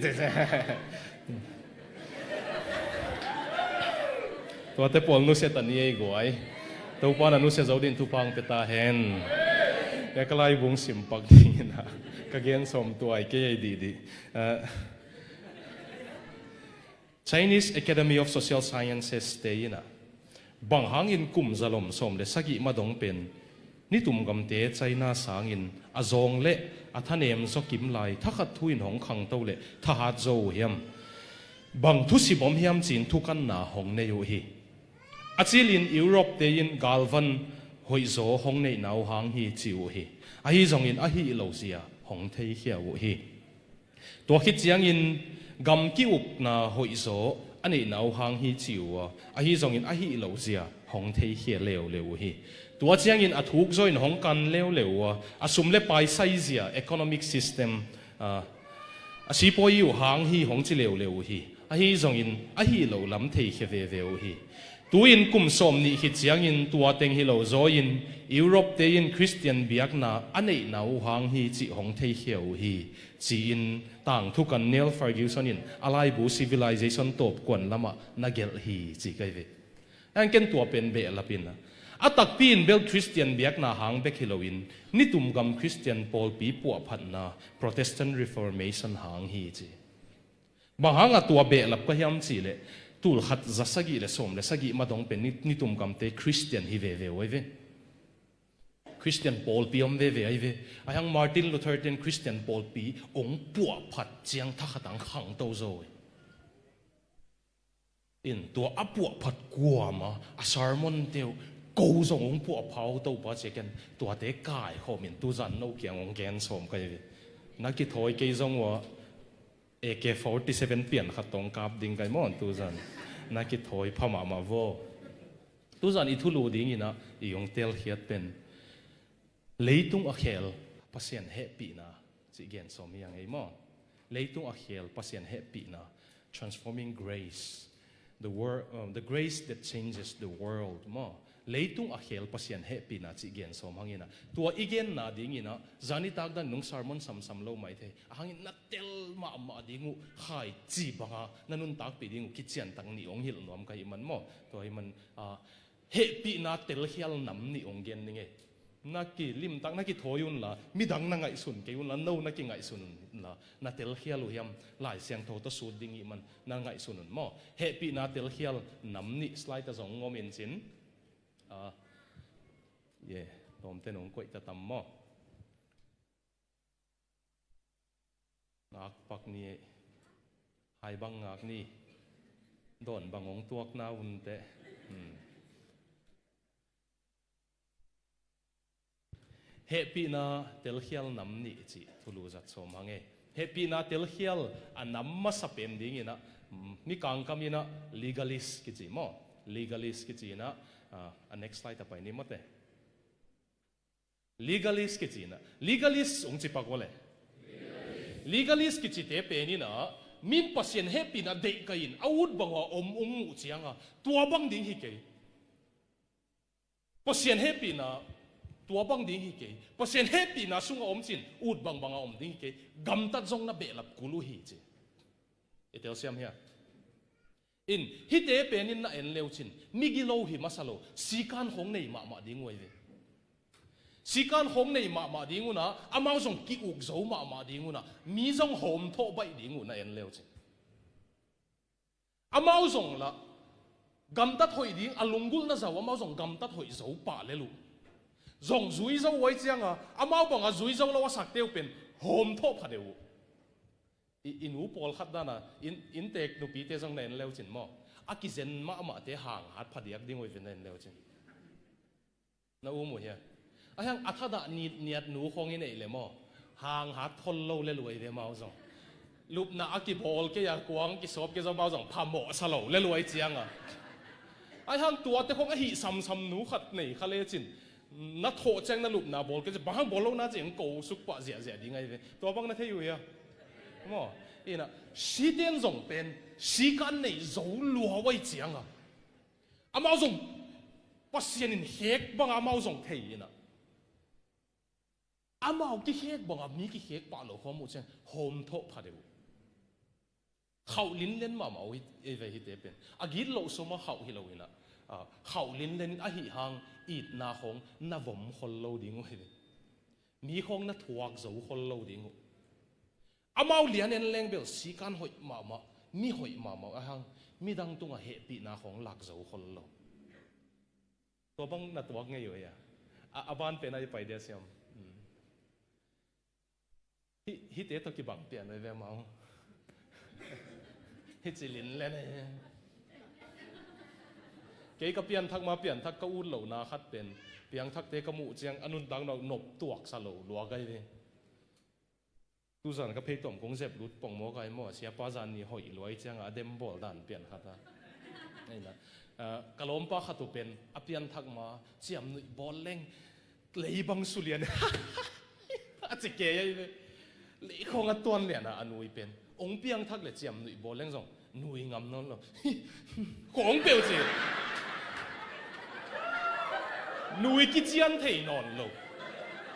Tuate pawl nusia ta ni ei guai. Topa na nusia zo din thupha hong pia ta hen. Ya ka laibung simpak dingin a ka gen sawm tuai kei ei dihdih. Ah, Chinese Academy of Social Sciences te in a bang hangin kum zalom sawm le sagih madong pen nitum gamte China sangin a zawng le a thanem zaw kim lai thakhat thu in hong khangto le thahat zo uh hiam? Bang thusim om hiam ci-in thukanna hong nei uh hi. A cilin Europe te in galvan hoihzaw hong neihna uh hang hi ci uh hi. Ahi zongin a hih lo zia hong theikhia uh hi. Tua khit ciangin gam ki-ukna hoihzaw a neihna uh hang hi ci uh a, ahi zongin a hih lo zia hong theikhia leuleu uh hi. Tua ciangin a thukzaw in hong kan leuleu uh a, a sum le pai saizia, economic system, a, a sipawi uh hang hi hong ci leuleu uh hi. Ahi zongin a hih loh lam theikhia veve uh hi. Tu-in kum sawm nih khit ciangin tua teng hi lo zaw-in Europe te in Khristian biakna a neihna uh hang hi cih hong theikhia uh hi, ci-in tangthu kan Neil Ferguson in a laibu Civilization tawpkuan lamah na gelh hi ci ka hi ve. Ang ken tua pen behlap in a, a takpi in bel Khristian biakna hang bek hi loin nitum gam Khristian pawlpi puahphatna Protestant Reformation hang hi ci. Bang hanga tua behlap ka hiam cihleh tul khat za sagih le sawm le sagih madong pen ni, nitum gamte Khristian hi veve uh ai ve. Khristian pawlpi om veve ahi ve. Ahi hang Martin Luther ten Khristian pawlpi hong puahphat ciang thakhat ah khangto zo hi. In tua a puahphat kuamah a sermon te uh ko zong hong puahpha uh Topa ci a, ken tuate kaikhawm in tuzan no kiang hong gen sawm ka hi ve. Na kithawi kei zong uh a, A K forty seven pian khat tawh kap ding ka hi maw tuzan. Na kithawi pha mahmah vaw. Tuzan i thulu dingin ah i hong telkhiat pen leitung a khel Pasian hehpihna cih gen sawm hi hang ei maw. Leitung a khel Pasian hehpihna, transforming grace. The wor-, uh, the grace that changes the world maw. Leitung a khel Pasian hehpihna cih gen sawm hangin ah, tua i genna dingin ah zan i tak dan nung sermon samsam lo mai thei. A hangin na tel mahmah ding uh khaici banga na nuntakpih ding uh kiciantak nih hong hilh nuam ka hih man maw. Tua hih man, ah, hehpihna telkhial nam nih hong gen ning ei. Na kilimtak, na kithawi unla, midang na ngaihsun kei unla, no na kingaihsun unla, na telkhial uh hiam, Lai Siangtho tawh sut ding hih man na ngaihsun un maw. Hehpihna telkhial nam nih slide ah zong om in cin. Ah, ye, lawmte nong koih ta tam maw. Ngakpak ni, hai bang ngak ni, dawn bang hong tuakna unte. Hmm. Hehpihna telkhial nam nih cih thulu zat sawm hang e. Hehpihna telkhial a nam masa pen dingin ah, mm, mi kangkam in ah legalist kici maw. Legalist kici in ah, ah, a next slide a pai ni mawte. Legalist kici in ah. Legalist hong ci pak uh le. Legalist kicite pen in ah, min Pasian hehpihna deih ka in a ut bang uh a om hong muh ciang a, tua bang ding hi kei. Pasian hehpihna tua bang ding hi kei. Pasian hehpihna sungah om cin ut bangbang a om ding hi kei. Gamtat zong na behlap kul uh hi ci. I telsiam hia? In, hihte penin na en leu cin migilo hi masa lo, sikan khawng nei mahmah ding uh ahi ve. Sikan khawng nei mahmah ding un ah, amau zong ki-uk zo mahmah ding un ah, mi zong hawmthawh baih ding uh na en leu cin. Amau zong lah gamtat hoih ding a lunggulhna zah uh, amau zong gamtat hoih zo pah lel uh. Zong zui zo uh ahi cianga amau banga zui zo lo a sakte uh pen hawmthawh pha deuh uh. I, i nu pawlkhat dana inn, inntek nupite zong na en leu cin maw, a kizen mahmahte hanghat phadiak ding uh ahi ve na en leu cin. Na um uh hia? Ahi hang a thadah nit niat nu khawng i neih le maw, hanghat thol lo lel uh ahi ve amau zong. Lupna a kibawl kei a kuang kisawp kei zong amau zong phamawh sa lo lel uh ahi cianga. Ahi hang tuate khawng a hih samsam nu khat nei kha lecin, na thawh ciang na lupna bawl kei cin bang hang bawl lo na cin ko suk pah ziahziah ding ahi ve. Tua bang na thei uh hia? Maw, ina, siten zong pen sikan nei zo lua uh ahi cianga. Amau zong Pasian in khek banga amau zong thei ina. Amau kikhek banga mi kikhek pah lo khawm uh ciang hawmthawh pha deuh uh. Khauh linlen mahmah uh hi, ei ve hihte pen. A gitloh sawma khauh hi lo ina. Ah, khauh linlen in ahi hang itna khawng na vom khol lo ding uh hi. Mi khawng na thuak zo khol lo ding uh. Amau lian en leng bel sikan hoih mahmah, mi hoih mahmah ahi hang midang tungah hehpihna khawng lak zo khol lo. Tua bang na tuak ngei uh hia? A, a ban pen a i pai dia siam. Hmm. Hi, hihte tawh kibang pian uh ve mau. Hi ci linlen e. Kei ka pianthak ma pianthak ka ut lohna khat pen piangthakte ka muh ciang a nuntakna uh nop tuaksa lo lua ka hi ve. Tuzan ka pheituam kong zep lut pongmawk ai maw, siapa zan ni hoih luai cianga a dem bawl dan pian khat a. Aina, ah, ka lawmpa khat uh pen a pianthak ma ciamnuih bawl leng leibang sulian a ci kei ai ve. Leikhawng a tuan liana a nui pen hong piangthak le ciamnuih bawl leng zong nui ngam nawn lo. Khawng peuh ci. Nui kician thei nawn lo.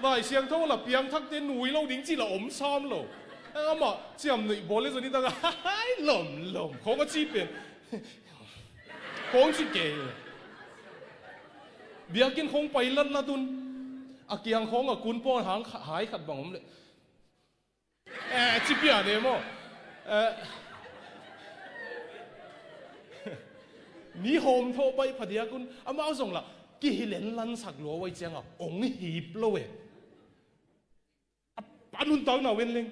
Lai Siangtho la piangthakte nui lo ding ci la om sam lo. Amah ciamnuih bawl le zong nidang a hai lomlom khawng a ci pen. Khawng ci kei. Biakinn khawng pai latlat un a kiang khawng a kun pawn hang kha-, hai khat bang om le. Eh, ci pian e maw. Eh, mi hawmthawh baih phadiak un amau zong lah kihi lenlansak lua uh ahih ciangah ong hip lo e. A, a nuntakna uh en leng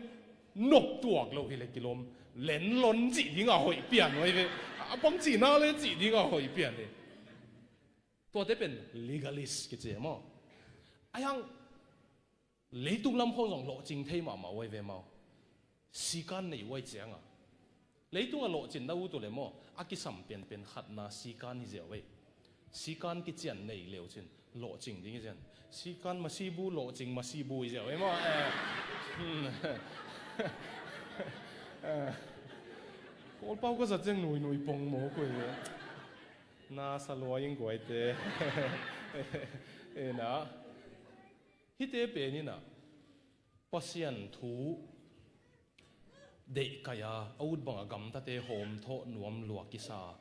noptuak lo hi le kilawm. Lenlon cih dingah hoih pian uh ahi ve. A bang cihna le cih dingah hoih pian hi. Tuate pen legalist kici e maw. Ahi hang leitung lam khawng zong lawhcing thei mahmah uh ahi ve maw. Sikan nei uh ahih ciangah, leitungah lawhcin na ut uh le maw, a kisam penpen khatna sikan hi ziau ei. Sikan kician nei leu cin lawhcing ding hi ziau. Sikan masibu, lawhcing masibu hi ziau ei maw. Eh. Eh. Kawlpau ka zat ciang nuinui pong mawk uh hi ve. Na sa lua ing guaite. Ena. Hihte pen inah Pasian thu deihkaih a, a ut banga gamtate hawmthawh nuam lua kisa a,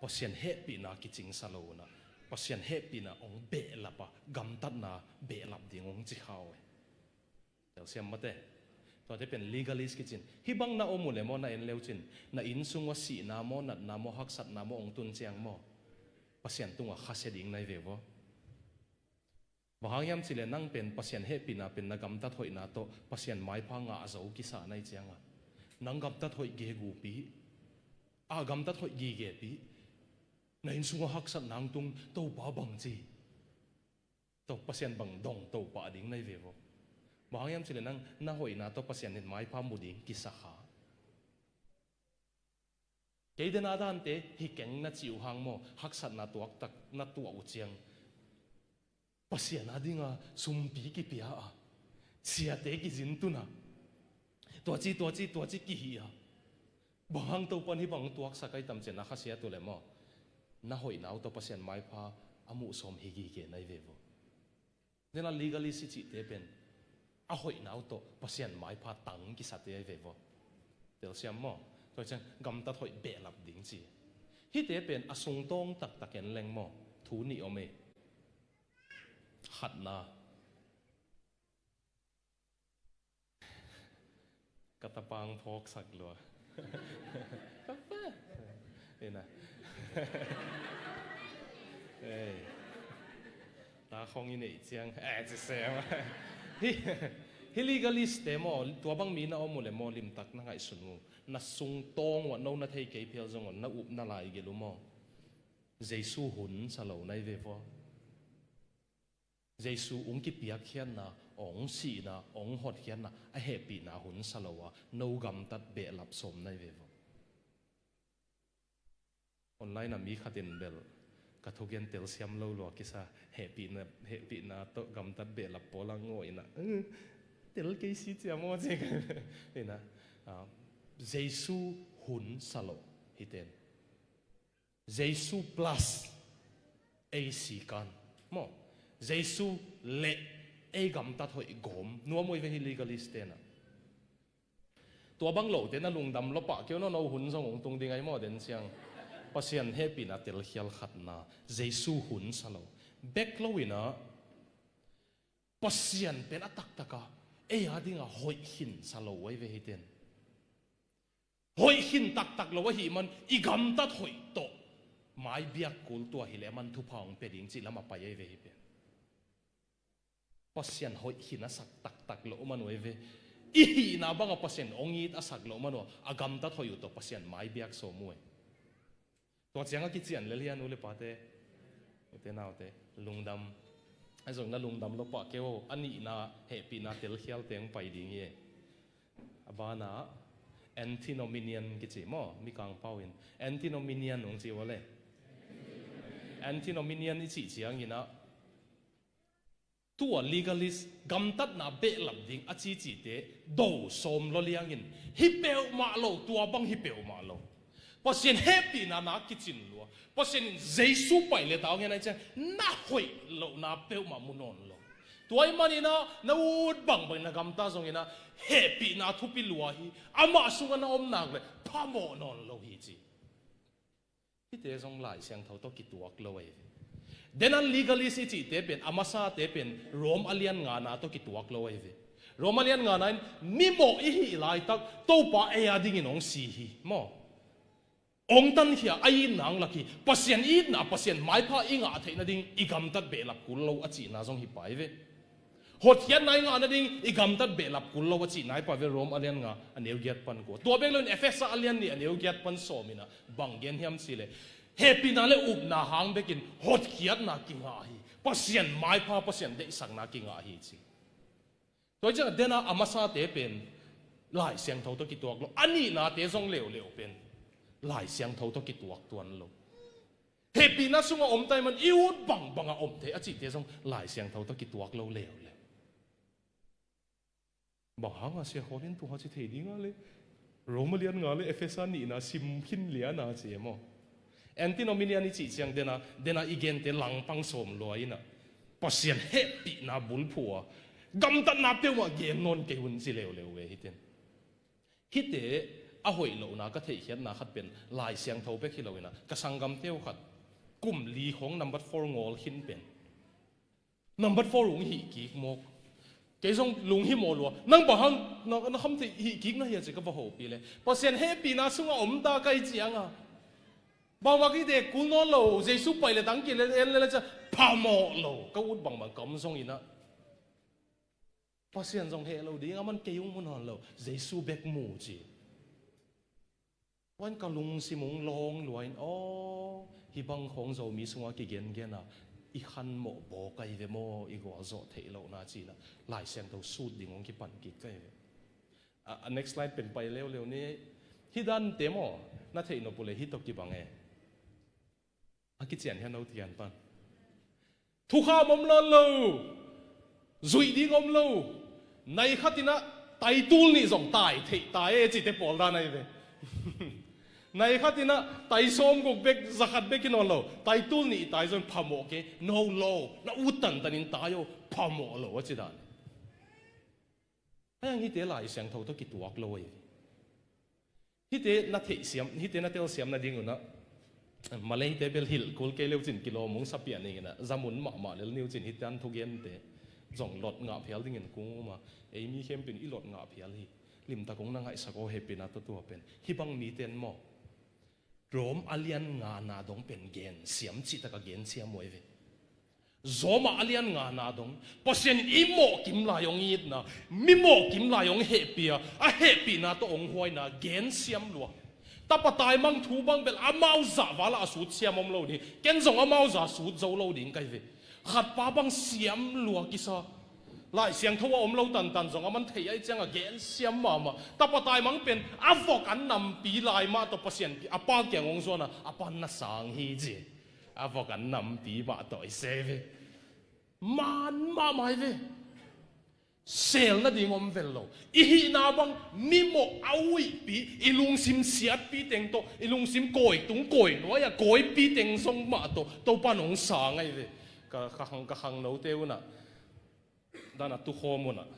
Pasian hehpihna kicingsa lo unah, Pasian hehpihna hong behlap a, gamtatna behlap ding hong ci kha uh e. Telsiam mate. Tuate pen legalist kicin. Hih bang na om uh le maw, na en leu cin, na inn sung ua sihna maw, natna maw, haksatna maw hong tun ciang maw, Pasian tungah khasia ding na hi ve uh aw. Bang hang hiam cih leh nang pen Pasian hehpihna pen na gamtat hoihna tawh Pasian maipha ngah zo kisa na hih ciangah, nang gamtat hoih gegupi, a gamtat hoih gigepi, na inn sungah haksatna hong tung, Topa bang ci, Topa Pasian bang dong, Topa a ding na hi ve uh aw. Bang hang hiam cih leh nang na hoihna tawh Pasian in maipha mu ding kisa kha. Kei den a dante hi keng na cih uh hang maw, haksatna tuaktak na tuah uh ciang, Pasian a dinga sumpi kipia a, siate kizintun a, tuaci, tuaci, tuaci kihi a, bang hang Topan hih bang tuaksak ahi tam ci-a na khasiat uh le maw, na hoihna uh tawh Pasian maipha a muh sawm hi gige na hi ve uh aw. Tua hi a legalist i cihte pen a hoihna uh tawh Pasian maipha tang kisate ahi ve uh aw. Telsiam maw? Tua ciang gamtat hoih behlap ding ci. Hihte pen a sungtawng taktak en leng maw, thu nih om ei. Khatna. Ka tapang phawksak lua. Ka pa. Ina. Ei. Ta khong i neih ciang. Eh, ci sem. Hi, hi legalist te maw, tua bang mi na om uh le maw, limtak na ngaihsun uh. Na sungtawng uh a no na thei kei phial zong uh a, na up na lai gelh uh maw. Jesu hun sa lo na hi ve uh aw. Jesu hong kipiakkhiatna, hong sihna, hong hotkhiatna, a hehpihna hun sa lo a, no gamtat behlap sawm na hi ve uh aw. Online a mi khat in bel ka thugen telsiam lo lua kisa, hehpihna, hehpihna tawh gamtat behlap pawl a ngawh ina, "Eh, tel kei si cia maw," ci ka ina, ah, Jesu hun sa lo hihte in. Jesu plus ei sikan maw, Jesu le ei gamtat hoih gawm nuam uh hi ve hi legalist te na. Tua bang lote na lungdam lua pah kei un aw, no hun zong hong tung ding ahi maw den ciang. Pasian hehpihna telkhial khatna, Jesu hun sa lo. Bek lo ina Pasian pen a taktaka ei a dinga hoih khin sa lo uh hi ve hihte in. Hoih khin taktak lo ahih man i gamtat hoih tawh mai biak kul tua hileh a man thupha hong pia ding cih lam a pai ahi ve hi pen. Pasian hoih khin a sak taktak lo man uh ahi ve. I hihna banga Pasian hong it a sak lo man uh a, a gamtat hoih uh tawh Pasian mai biak sawm uh ahi. Tua ciang a kician lel hian u le pate, ute naute, lungdam. A zong na lungdam lua pah kei un, a nihna hehpihna telkhial teng pai ding hi. A bana antinomian kici maw, Mikang pau in antinomian hong ci uh a le. Antinomian i cih ciangin ah, tua legalist gamtatna behlap ding a cicite do sawm lua liangin, hi peuhmah lo, tua bang hi peuhmah lo. Pasian hehpihna na kicin lua. Pasian in Jesu pai le tau ngen ai ciang na hoih lohna peuhmah mu nawn lo. Tua ahih manin ah na ut bangbang na gamta zongin ah hehpihna thupi lua hi. Amah sungah na om nak le phamawh nawn lo hi ci. Hihte zong Lai Siangtho tawh kituak lo ahi ve. Denan legalist i cihte pen, a masate pen Rom a lian ngana tawh kituak lo ahi ve. Rom a lian ngana in mimawh i hih laitak Topa ei a dingin hong si hi maw. Ong tankhia a itna ong lak hi. Pasian itna, Pasian maipha i ngah theih nading i gamtat behlap kul lo a cihna zong hi pai ve. Hotkhiatna i ngah nading i gamtat behlap kul lo a cihna hi pai ve. Rom a lian nga a neu giat pan kua. Tua bek loin Efesa a lian nih a neu giat pan sawm in ah bang gen hiam cih leh, hehpihna le upna hang bekin hotkhiatna kingah hi. Pasian maipha, Pasian deihsakna kingah hi ci. Tua hi ciangah dena a masate pen Lai Siangtho tawh kituak lo, a nihnate zong leuleu pen Lai Siangtho tawh kituak tuan lo. Hehpihna sungah om ta ahih man i ut bangbangah om thei a cihte zong Lai Siangtho tawh kituak lo leuleu. Bang hangah Sia Khawl in tua ci thei ding a leh Rom a lian nga le Efesa nihna sim khin liana ci e maw? Antinomian i cih ciang dena, dena i gente langpang sawm lua in ah Pasian hehpihna bulphuh a gamtatna peuhmah gen nawn kei un ci leuleu ve hiten. Hihte a hoih lohna ka theihkhiatna khat pen Lai Siangtho bek hi lo in ah ka sanggamte uh khat kum li khawng number four ngawl khin pen number four ung hih kik mawk. Kei zong lunghimawh lua. Nang bang hang na, na kham theih hih kik na hia ci ka va hopih leh, Pasian hehpihna sungah om ta ka hih ciangah bangmah kidek kul nawn lo, Jesu pai le tang kile en le le ciah phamawh lo. Ka ut bangbang ka om zong in ah Pasian zong heh lo ding, aman kei ung mu nawn lo, Jesu bek mu ci. Tua in ka lungsim ung lawng lua in, aw, hih bang khawng Zomi sungah kigengen a i khanmawh bawk ahi ve maw, i gualzawh theih lohna ci in ah Lai Siangtho sut ding ung kipan kik ka hi ve. A, a next slide pen pai leuleu ni. Hih dante maw, na theih nop uh leh hih tawh kibang e. A kician hian lo tian pan. Thukham om nawn lo. Zuih ding om lo. Nai khat in ah tai tul nih zong tai theih ta e cihte pawl dan ahi ve. Nai khat in ah tai sawm guk bek, za khat bek hi nawn lo. Tai tul nih i tai zong phamawh kei. No lo. Na ut tantan in tai aw. Phamawh lo a ci dan. Ahi hang hihte Lai Siangtho tawh kituak lo ahi. Hihte na theihsiam, hihte na telsiam nading un ah Malayte bel hilh kul kei leu cin kilawm ung sa pian ing in ah, zamun mahmah lel ni uh cin hihte an thugente zong lot ngah phial dingin kung um a, ei mi khempeuh in i lot ngah phial hi. Limtak ung na ngaihsak aw, hehpihna tawh tua pen hih bang mite in maw, Rom a lian ngana dong pen gensiam cihtak a gensiam uh ahi ve. Rom a lian ngana dong Pasian in i mawhkim lai hong itna, mi mawhkim lai hong hehpih a, a hehpihna tawh hong huaina gensiam lua. Tapa taimang thu bang bel amau zah vala a sut siam om lo ding, ken zong amau zah sut zo lo ding ka hi ve. Khatpa bang siam lua kisa. Lai Siangtho a om lo tantan zong aman thei ahih ciangah gensiam mahmah. Tapa taimang pen a vok an nampi lai mah tawh Pasian a pa kiang hong zuan a, a pa na sang hi ci. A vok an nampi mah tawh i se ve. Man mahmah hi ve. Sel nading om vel lo. I hihna bang mi mawh a uihpi, i lungsim siatpi teng tawh, i lungsim kawi tung kawi nuai a kawipi teng zong mah tawh Topa in hong sang ahi ve. Ka, ka khang, ka khangnote un ah, dan a tukhawm un ah,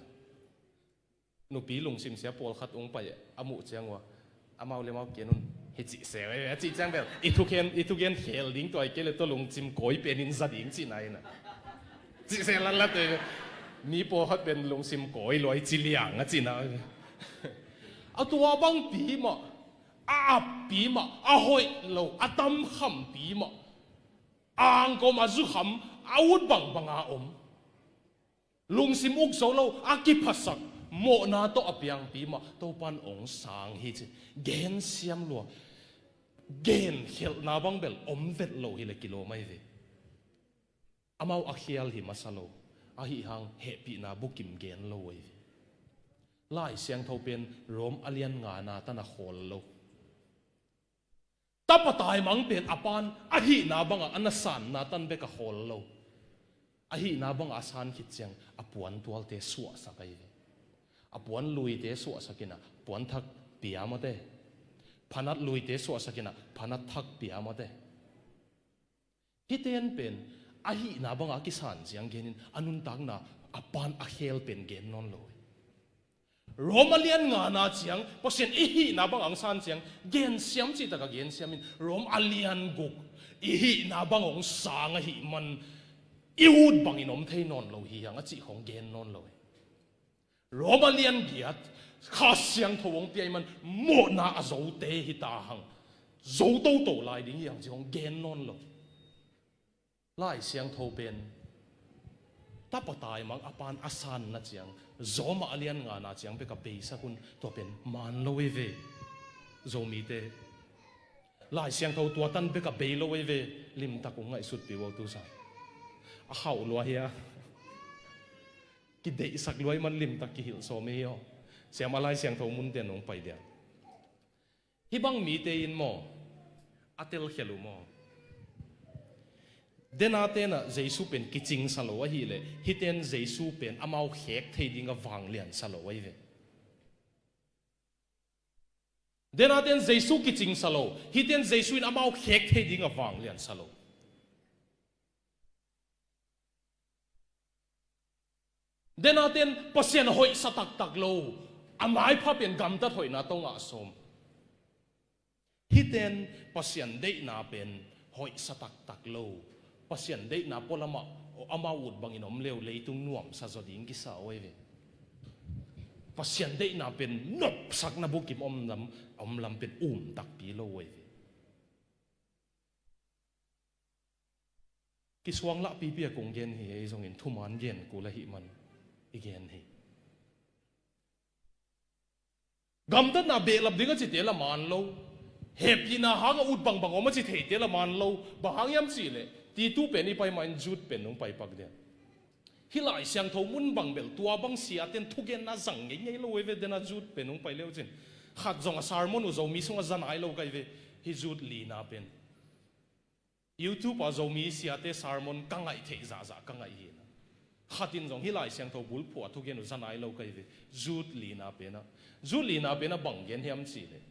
nupi lungsim sia pawlkhat hong pai a muh ciang uh a, amau le amau kian un hi cih se uh ahi ve a cih ciang bel, i thugen, i thugen khel ding tua hi kei le tua lungsim kawi pen in za ding cihna in ah, cih se latlat uh ahi ve. Mi pawlkhat pen lungsim kawi lua hi ci liang a cihna uh ahi ve. A tua bangpi mah, a appi mah, a hoih lo, a tamkhampi mah, a angkawm a zukham, a ut bangbanga om, lungsim uk zo lo, a kiphasak, mawhna tawh a piangpi mah Topa in hong sang hi ci. Gensiam lua. Genkhelhna bang bel om vet lo hi le kilawm ahi ve. Amau a khial hi masa lo. Ahi hang hehpihna bukim gen lo ahi ve. Lai Siangtho pen Rom a lian ngana tan a khawl lo. Tapa taimang pen a pan a hihna bangah a na sanna tan bek a khawl lo. A hihna bangah a san khit ciang a puan tualte suahsak ahi ve. A puan luite suahsak in ah puan thak pia mawte. Phanat luite suahsak in ah phanat thak pia mawte. Hihte in pen a hihna bangah a kisan ciang genin a nuntakna a pan a khel pen gen nawn lo hi. Rom a lian ngana ciang Pasian i hihna bang hong san ciang gensiam cihtak a gensiamin Rom a lian guk i hihna bang hong sang ahih man i ut bangin om thei nawn lo hi hang a cih khawng gen nawn lo hi. Rom a lian giat Kha Siangtho hong pia ahih man mawhna a zote hi ta hang. zo toto lai ding hi hang ci hong gen nawn lo. Lai Siangtho pen tapa taimang a pan a sanna ciang, Zawmah a lian ngana ciang bek a beisak un, tua pen maan lo ei ve. Zomite, Lai Siangtho tua tan bek a bei lo ei ve. Limtak ung ngaihsut pi ua tu sa. A khauh lua hi a, kideihsak lua hi man limtak kihilh sawm ei hi aw. Siam a Lai Siangtho munte nong pai dia. Hih bang mite in maw, a telkhia lo maw? Dena tenah Jesu pen kicingsa lo ahileh, hiten Jesu pen amau khek thei dinga vangliansa lo ahi ve. Dena ten Jesu kicingsa lo, hiten Jesu in amau khek thei dinga vangliansa lo. Dena ten Pasian hoihsa taktak lo, a maipha pen gamtat hoihna tawh ngah sawm. Hiten Pasian deihna pen hoihsa taktak lo, Pasian deihna pualamah amau ut bangin om leu leitung nuamsa zaw ding kisa uh ahi ve. Pasian deihna pen nopsakna bukim om lam, om lam pen um takpi lo uh ahi ve. Kisuang lah pipi a kong gen hi, ei zongin thuman gen kul ahih man i gen hi. Gamtatna behlap ding a cite la maan lo, hehpihna hanga ut bangbang om a ci theite la maan lo. Bang hang hiam cihleh, Titu pen i pai mahin Jude pen nong pai pak dia. Hih Lai Siangtho mun bang bel tua bang siaten thugenna zang ngeingei lo ei ve. Dena Jude pen nong pai leu cin, khat zong a sermon uh Zomi sungah za nai lo ka hi ve. Hih Jude lina pen YouTube ah Zomi siate sermon ka ngaih theih zahzah ka ngaih hi na. Khat in zong hih Lai Siangtho bulphuh a thugen uh za nai lo ka hi ve. Jude lina penah, Jude lina penah bang gen hiam cihleh,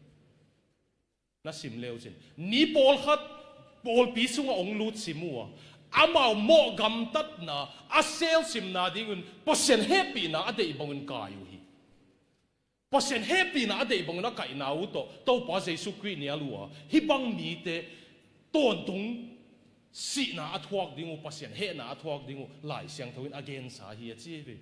na sim leu cin, ni pawlkhat pawlpi sungah hong lut sim uh a, amau mawh gamtatna a selsimna dingun Pasian hehpihna a deih bangun kai uh hi. Pasian hehpihna a deih bangun a kaihna uh tawh Topa Jesu Khrih nial uh a, hih bang mite tawntung sihna a thuak ding uh, Pasian hehna a thuak ding uh Lai Siangtho in a gensa hi a ci hi ve.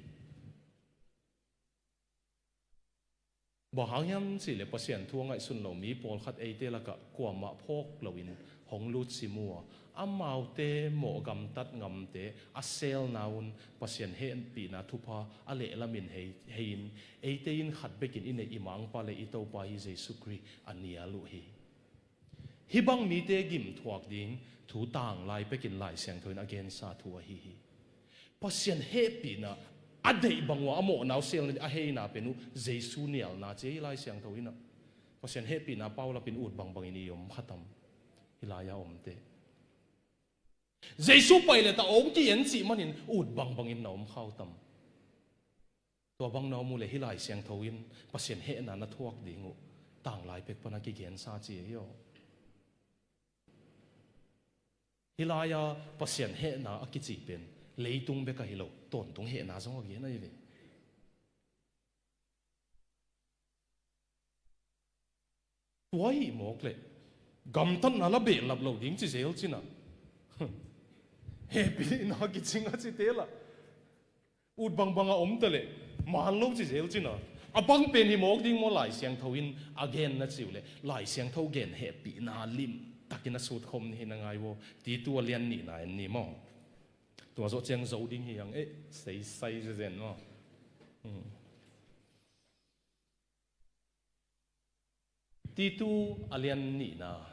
Bang hang hiam cihleh Pasian thu a ngaihsun lo mi pawlkhat eite lakah kuamah phawk loin hong lut sim uh a, amaute mawh gamtat ngamte a selna un Pasian hehpihna thupha a lehlamin hei, hei-in eite in khat bekin i neih i mangpa le i Topa hi Jesu Khrih a nial uh hi. Hih bang mite gimthuak ding thu tanglai pekin Lai Siangtho in a gensa thu ahi hi. Pasian hehpihna a deih bang uh a, a mawhna uh selna ding a heina pen uh Jesu nialna ci hi Lai Siangtho in ah. Pasian hehpihna paulapin ut bangbangin i om kha tam? Hih lai-a omte Jesu pai le ta hong ki-en cih manin ut bangbangin na om khau tam? Tua bang na om uh le hih Lai Siangtho in Pasian hehna na thuak ding uh tanglai pek pana kigensa ci hi aw. Hih lai-a Pasian hehna a kici pen leitung bek ahi lo, tawntung hehna zong a gen ahi ve. Tua hih mawk leh gamtatna la behlap lo ding ci zel cin ah, hehpihna kicing a cite lah ut bangbang a om ta leh maan lo ci zel cin ah, a bang pen hi mawk ding maw Lai Siangtho in a gen na ci uh leh, Lai Siangtho gen hehpihna limtakin a sutkhawm ni hi na ngai uh aw. Titu a lian nihna en ni maw? Tua zawh ciang zo ding hi hang eh, seisai zezen maw? Hmm. Titu a lian nihna.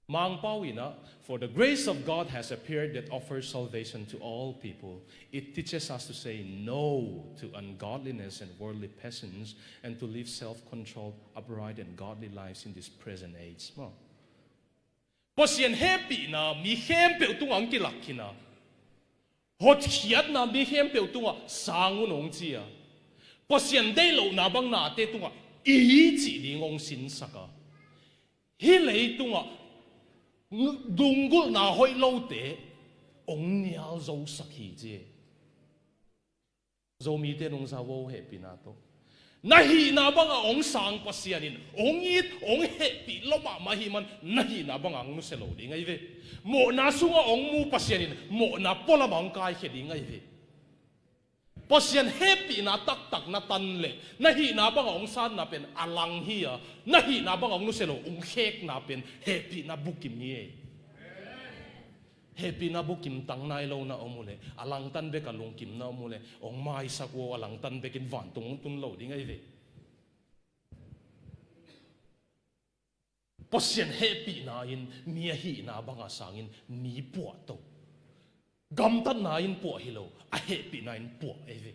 Mangpau in ah, "For the grace of God has appeared that offers salvation to all people. It teaches us to say no to ungodliness and worldly passions and to live self-controlled, upright and godly lives in this present age." Maw? Pasian hehpihna mi khempeuh tungah hong kilak khin a, hotkhiatna mi khempeuh tungah sang un hong ci a, Pasian deih lohna bang nate tungah i cih ding hong sinsak a, hih leitungah dunggulhna hoih lote hong nial zosak hi ci. Zomite nungza uh aw, hehpihna tawh. Na hihna bangah hong sang Pasian in hong it, hong hehpih lua mahmah ahih man, na hihna bangah hong nusia lo ding ahi ve. Mawhna sungah hong mu Pasian in mawhna pualamah hong kaikhia ding ahi ve. Pasian hehpihna taktak na tan leh na hihna bangah hong sanna pen a lang hi a, na hihna bangah hong nusia lo hong khekna pen hehpihna bukim hi ei. Hehpihna bukim tang nai lo na om uh leh, a langtan bek a lungkim na om uh leh, hong maisak uh a, a langtan bekin vantung hong tun lo ding ahi ve. Pasian hehpihna in mi a hihna banga sangin mi puahto. Gamtatna in puah hi lo, a hehpihna in puah ei ve.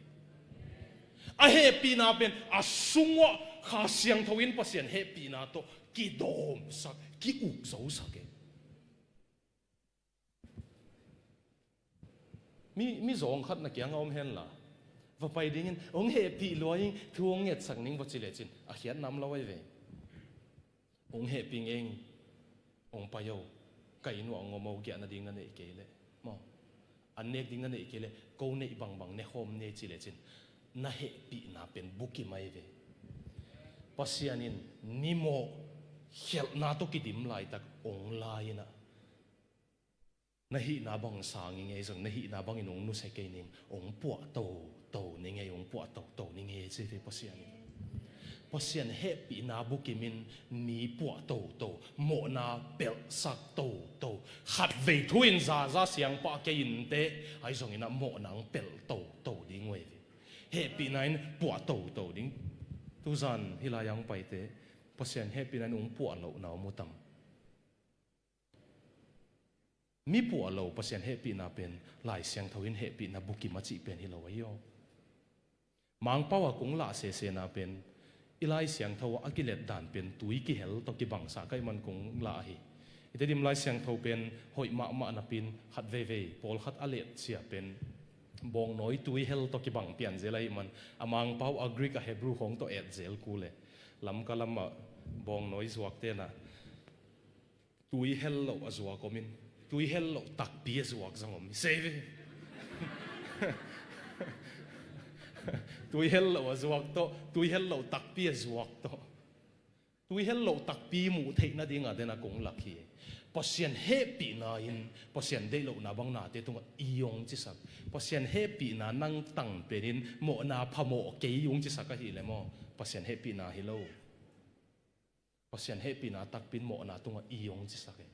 A hehpihna pen a sungah Kha Siangtho in Pasian hehpihna tawh kidawmsak, ki-ukzosak ei. Mi, mi zawng khat na kiangah om henla, va pai dingin, hong hehpih lua ing, thu hong ngetsak ning, va ci lecin a khiatna om lo ahi ve. Hong hehpih ing, hong pai o, ka inn uah hong om o, giahna ding na neih kei leh, maw, an nek ding na neih kei leh, ko neih bangbang ne khawm ni, ci lecin na hehpihna pen bukim ahi ve. Pasian in ni mawh khelhna tawh kidim laitak hong la-in ah, na hihna bang sang ing ei, zong na hihna bangin hong nusia kei ning, hong puah toto ning ei, hong puah toto ning ei, ci ve Pasian in. Pasian hehpihna bukim in mi puah toto, mawhna pelhsak toto. Khatvei thu in zaza siangpah kei inteh, ahi zongin ah mawhna hong pelh toto ding uh ei ve. Hehpihna in puah toto ding. Tuzan hih lai-ah hong paite, Pasian hehpihna in hong puah lohna om uh tam? Mi puah lo Pasian hehpihna pen Lai Siangtho in hehpihna bukim a cih pen hi lo ahi aw. Mangpau a kong lah sesena pen i Lai Siangtho ah a kilet dan pen tui kihel tawh kibangsak ahih man kong lah hi. I Tedim Lai Siangtho pen hoih mahmah napin khat veivei pawlkhat a let sia pen bawngnawi tui hel tawh kibang pian zel ahih man, a Mangpau a Greek a Hebrew khawng tawh et zel kul e. Lamka lamah bawngnawi zuak tenah tui hel loh a zuak om in, tui hel loh takpi a zuak zong om hi. Sei ve. Tui hel loh a zuak tawh, tui hel loh takpi a zuak tawh. Tui hel loh takpi muh theih nading a den a kong lak hi. Pasian hehpihna in Pasian deih lohna bang nate tungah i hong cisak. Pasian hehpihna nang tang penin mawhna phamawh kei hong cisak ahih leh maw, Pasian hehpihna hi lo. Pasian hehpihna takpi in mawhna tungah i hong cisak e.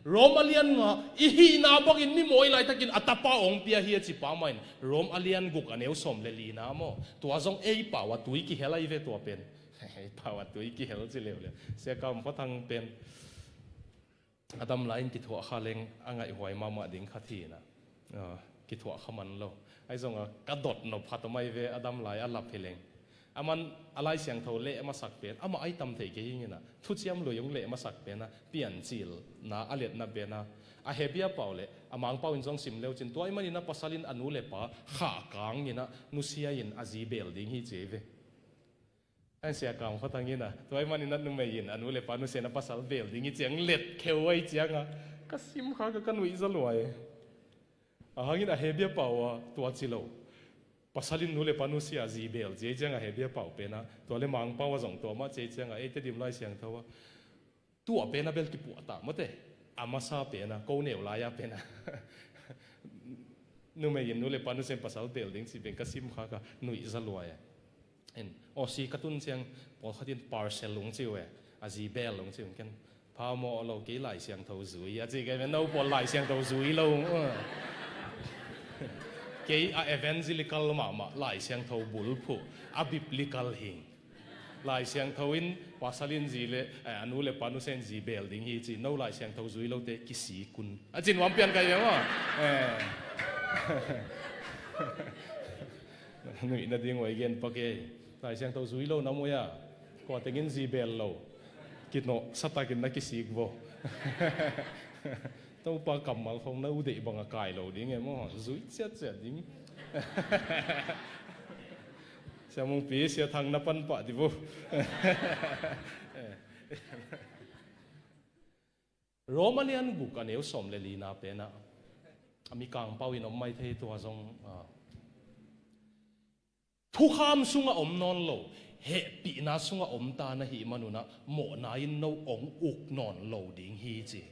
Rom a lian nga, i hihna bangin mi mawi laitakin a tapa hong pia hi a ci pa mah in, Rom a lian guk a neu sawm le lina maw, tua zong ei pau a tui kihel ahi ve tua pen. Ei pau a tui kihel ci leuleu. Sia Kam Khuathang pen a dam lai-in kithuah kha leng a ngaihhuai mahmah ding khat hi in ah, ah, kithuah kha man lo. Ahi zongah ka dot nop khat om ahi ve, a dam lai a lap hi leng. Aman a Lai Siangtho leh masak pen, amah ahi tam thei kei hi in ah, thuciam lui hong leh masak pen ah, Piancilna a letna pen ah, a Hebia pau leh a Mangpau in zong sim leu cin, tua ahih manin ah pasal in a nu le pa khahkang in ah nusia in a zi bel ding hi ci hi ve. An Sia Kam Khuathang in ah, tua ahih manin ah numei in a nu le pa nusia in a pasal bel ding hi ciang let kheu ahi ciangah, ka sim kha ka, ka nuihza luai. A hangin a Hebia pau ah tua ci lo. Pasal in nu le pa nusia a zi bel ci ahi ciangah a Hebia pau pen ah, tua le Mangpau ah zong tua mah ci ahi ciangah, ei Tedim Lai Siangtho ah tua pen ah bel kipuah ta mawte. A masa pen ah, ko neu lai-a pen ah numei in nu le pa nusia in pasal bel ding cih pen ka sim kha ka nuihza luai a. In, Aussie ka tun ciang pawlkhat in parcel hong ci uh e, a zi bel hong ci uh, ken phamawh lo, kei Lai Siangtho zui a ci kei ve, no pawl Lai Siangtho zui lo. Kei a evangelical mahmah, Lai Siangtho bulphuh, a biblical hing. Lai Siangtho in pasal in zi le, eh, a nu le pa nusia in zi bel ding hi ci, no Lai Siangtho zui lote kisik un a ci nuam pian kai ve maw. Eh. Nuih nading uh a i gen pak ei. Lai Siangtho zui lo na muh a, kua tengin zi bel lo, kinawh sa takin na kisik vo. Topa kammal khong na u deih banga kai lo ding e maw, zui ciatciat ding. Sia Mungpi, Sia Thang na pan pah di vo. Rom a lian guk a neu sawm le lina pen ah, a mikang pau in om maithei, tua zong, ah, thukham sungah om nawn lo, hehpihna sungah om ta na hih man un ah, mawhna in no hong uk nawn lo ding hi ci.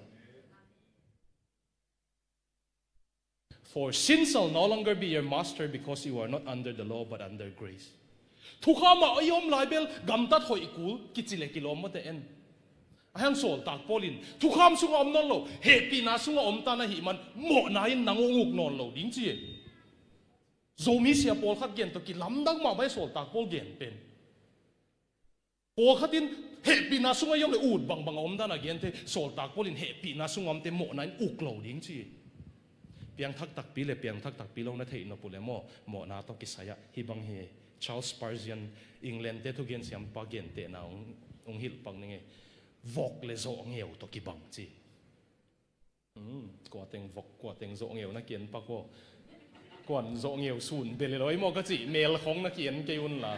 "For sin shall no longer be your master, because you are not under the law but under grace." Thukham ah i om lai bel gamtat hoih kul kici le kilawm mawte en. Ahiang sawltak Paul in thukham sungah om nawn lo, hehpihna sungah om ta na hih man mawhna in nang hong uk nawn lo ding ci e. Zomi sia pawlkhat gen tawh kilamdang mahmah e sawltak Paul gen pen. Pawlkhat in hehpihna sungah i om le ut bangbang a om dan a gen thei, sawltak Paul in hehpihna sungah omte mawhna in uk lo ding ci. Piangthak takpi le piangthak takpi lo na theih nop uh le maw, mawhna tawh kisai ah hih bang hi. Charles Spurgeon, England te thugen siampa gentehna hong, hong hilh pak ning e. Vok le zawhngeu tawh kibang ci. Hmm, kua teng vok, kua teng zawhngeu na ki-en pak aw. Kuan zawhngeu sun bel hi lo ei maw ka cih mel khong na ki-en kei un la,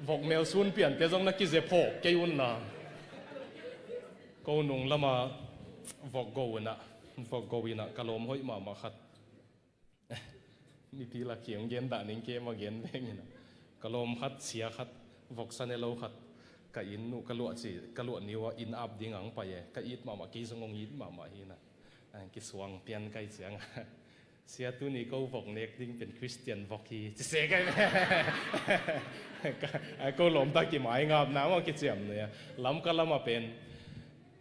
vok mel sun piante zong na kize phawk kei un la. Ko nung lama vok go inah, vok go inah ka lawm hoih mahmah khat. Mipi lak hi hong gen dah ning, kei mah gen veng inah. Ka lawm khat, sia khat, voksa ne lo khat, ka inn uh ka luah ci, ka luah ni uh ah inn ap ding a hong pai e. Ka it mahmah, kei zong hong it mahmah hi inah. A, kisuang pian kai ciang a, "Sia, tuni ko vok nek ding pen Christian vok hi," ci se kai. Ka, a, ko lawmta kimaingapna maw kiciam ne a. Lamka lama pen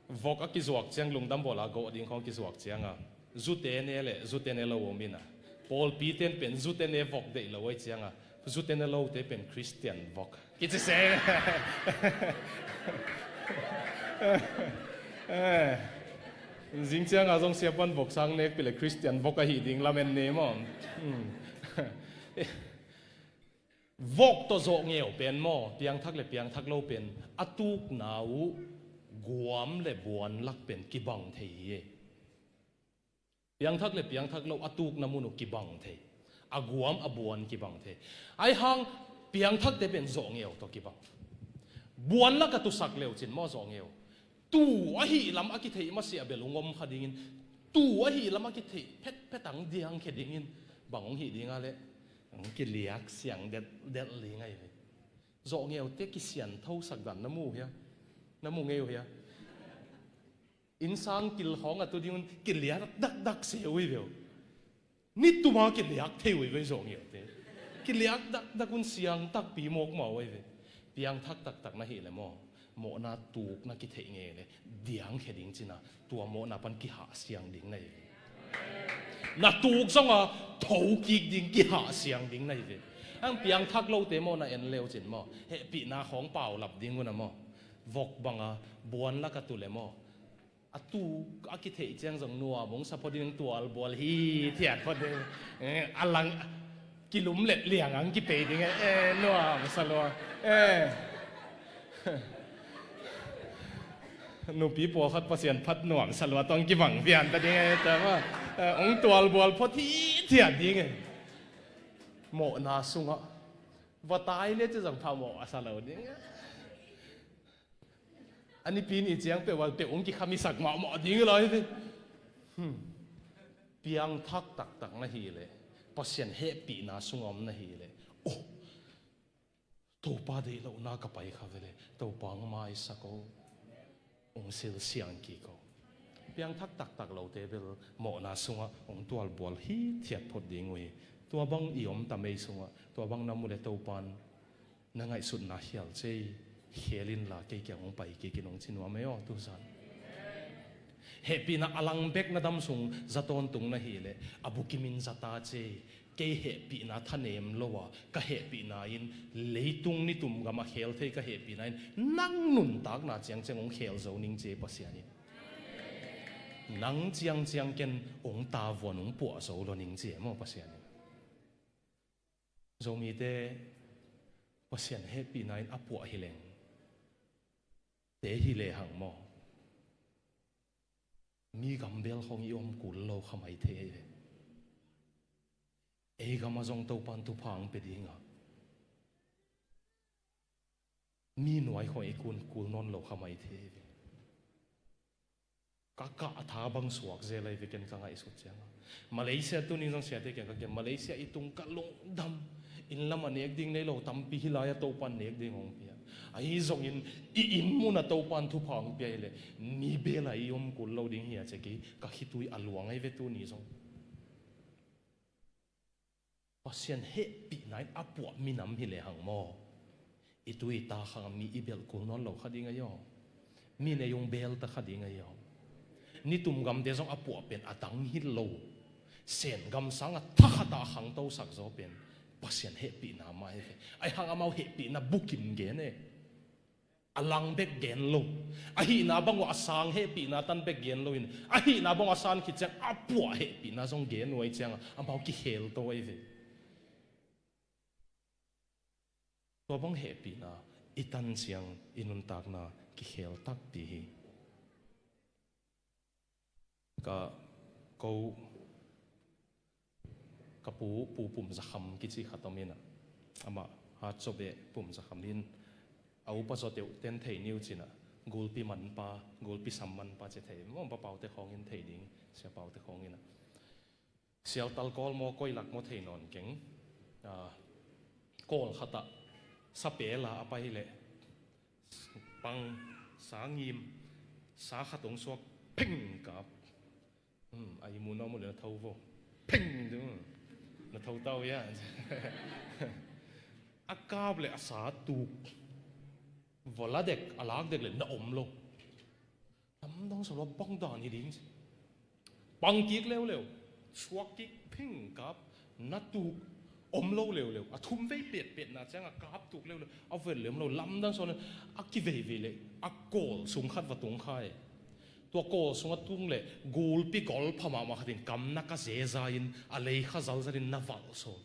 vok a kizuak ciang, lungdam bawl a gawh ding khawng kizuak ciang a, zute ne le zute ne lo om inah. Pawlpi ten pen zute ne vok deih lo ei ciang a, zute ne lote pen Christian vok kici se. Eh, zing ciang a zong siapan vok sang nek pile Christian vok ahi ding lamen ne maw. Hmm. Vok tawh zawhngeu pen maw, piangthak le piangthak lo pen a tukna uh guam le buan lak pen kibang thei hi e. Piangthak le piangthak lo a tukna mun uh kibang thei. A guam a buan kibang thei. Ahi hang piangthakte pen zawhngeu tawh kibang. Buan lak a tusak leucin maw zawhngeu, tu ahi lam a kitheih masiah bel hong om kha dingin, tu ahi lam a kitheih phetphet ang diangkhia dingin, bang hong hih ding a leh, hong kiliak siang delhdelh ding ahi ve. Zawhngeute kisianthosak dan na mu hia? Na mu ngei uh hia? Innsang kil khawng a tu dingun kiliak dakdak se uh hi ve uh. Ni tuma kiliak thei uh hi ve zawhngeute. Kiliak dakdak un siang takpi mawkmawk uh hi ve. Piangthak taktak na hih le maw, mawhna tuk na kitheih ngei le diangkhia ding cina, tua mawhna pan kihahsiang ding na hi ve. Na tuk zonga thokik ding, kihahsiang ding na hi ve. Ang piangthak lote maw na en leucin maw, hehpihna khawng paulap ding un a maw, vok banga buan laka tu le maw, a tu a kitheih ciang zong nuam hong sa phot ding, tualbual hithiat phot ding. Eh, a lang kilumlet liang ang kipei ding eh, eh, nuam sa lua. Eh. Nupi pawlkhat Pasian phat nuam sa lua tawh ang kibang pian ta ding eh, ta ma. Eh, hong tualbual phot hithiat ding eh. Mawhna sungah va tai le ci zong phamawh a sa lo ding eh. A nipi ni ciang peuh val peuh hong kikhamisak mahmah ding hi lai hi ve. Hmm. Piangthak taktak na hi le, Pasian hehpihna sunga om na hi le, oh, Topa deih lohna ka pai kha ve le, Topa hong maisak o, hong silsiang kik o. Piangthak taktak lote bel mawhna sungah hong tualbual hithiat phot ding uh hi. Tua bang i om ta mei sungah, tua bang na mu le Topan na ngaihsutna khial cei, khel inla kei kiang hong pai kik in hong ci nuam ei aw tuzan. Hehpihna a lang bek na dam sung za tawntung na hi le, a bukim in za ta cei, kei hehpihna thanem lo a, ka hehpihna in leitung nitum gam a khel thei ka hehpihna in nang nuntakna ciangciang hong khel zo ning ci ei Pasian in. Nang ciangciang ken hong tavuan hong puah zo lo ning ci ei maw Pasian in. Zomite Pasian hehpihna in a puah hi leng, te hi lehang maw, mi gambel khawng i om kul lo kha mai thei ei ve. Ei gama zong Topan thupha ang pe dinga, mi nuai khawng i kun kul nawn lo kha mai thei ei ve. Ka kah a tha bang suak zel ei ve ken ka ngaihsut cianga. Malaysia tuning zong siate kiang ka gen, Malaysia i tung ka lungdam. Inn lam a nek ding nei lo tampi hi lai a Topan nek ding hong pia. Ahi zongin i inn mun a Topan thupha hong pia hi le, mi bela i om kul lo ding hi a ci kei, ka khitui a luang ei ve tuni zong. Pasian hehpihna in a puah minam hi lehang maw, i tui i ta khang mi i belh kul nawn lo kha ding ahi aw. Mi nei ung bel ta kha ding ahi aw. Nitum gamte zong a puah pen a dang hi lo. Sen gam sangah thakhatah a khangtosak zaw pen Pasian hehpihna mah hi ve. Ahi hang amau hehpihna bukim gen e. A lang bek gen lo. A hihna bang uh a sang hehpihna tan bek gen lo in, a hihna bang uh a san khit ciang a puah hehpihna zong gen uh ahi ciangah amau kikhel to ahi ve. Tua bang hehpihna i tan ciang i nuntakna kikhel takpi hi. Ka ko, ka pu, Pu Pum Za Kham kici khat om in ah, amah Hatzaw Beh Pum Za Kham in, a upa zawteuh ten thei ni uh cin ah, gulpi manpa, gulpi sam manpa ci thei maw, Pa Pau te khawng in thei ding, Sia Pau te khawng in ah. Sialtal kawl maw, koi lak maw thei nawn keng. Ah, kawl khatah sapel a a pai hileh, pang sa ngim, sa khat hong suak, pheng kap. Hmm, a ihmu na om uh leh na tho vo. Pheng tu. Na tho tau ia. A kap leh a sa tuk. Va la dek, a lak dek leh na om lo. Lamdang sa lo, bang dan hi ding ci. Pang kik leuleu, suak kik, pheng kap, na tuk, om lo leuleu. A thum vei petpetna ciang a kap tuk leuleu, a vet leh om lo. Lamdang sa lo, a kiveivei leh a kawl sung khat va tung kha e. Tua kawl sung a tung leh gulpi gol pha mahmah khat in kam na ka zeza in, a lei kha zalzal in na valh sawn.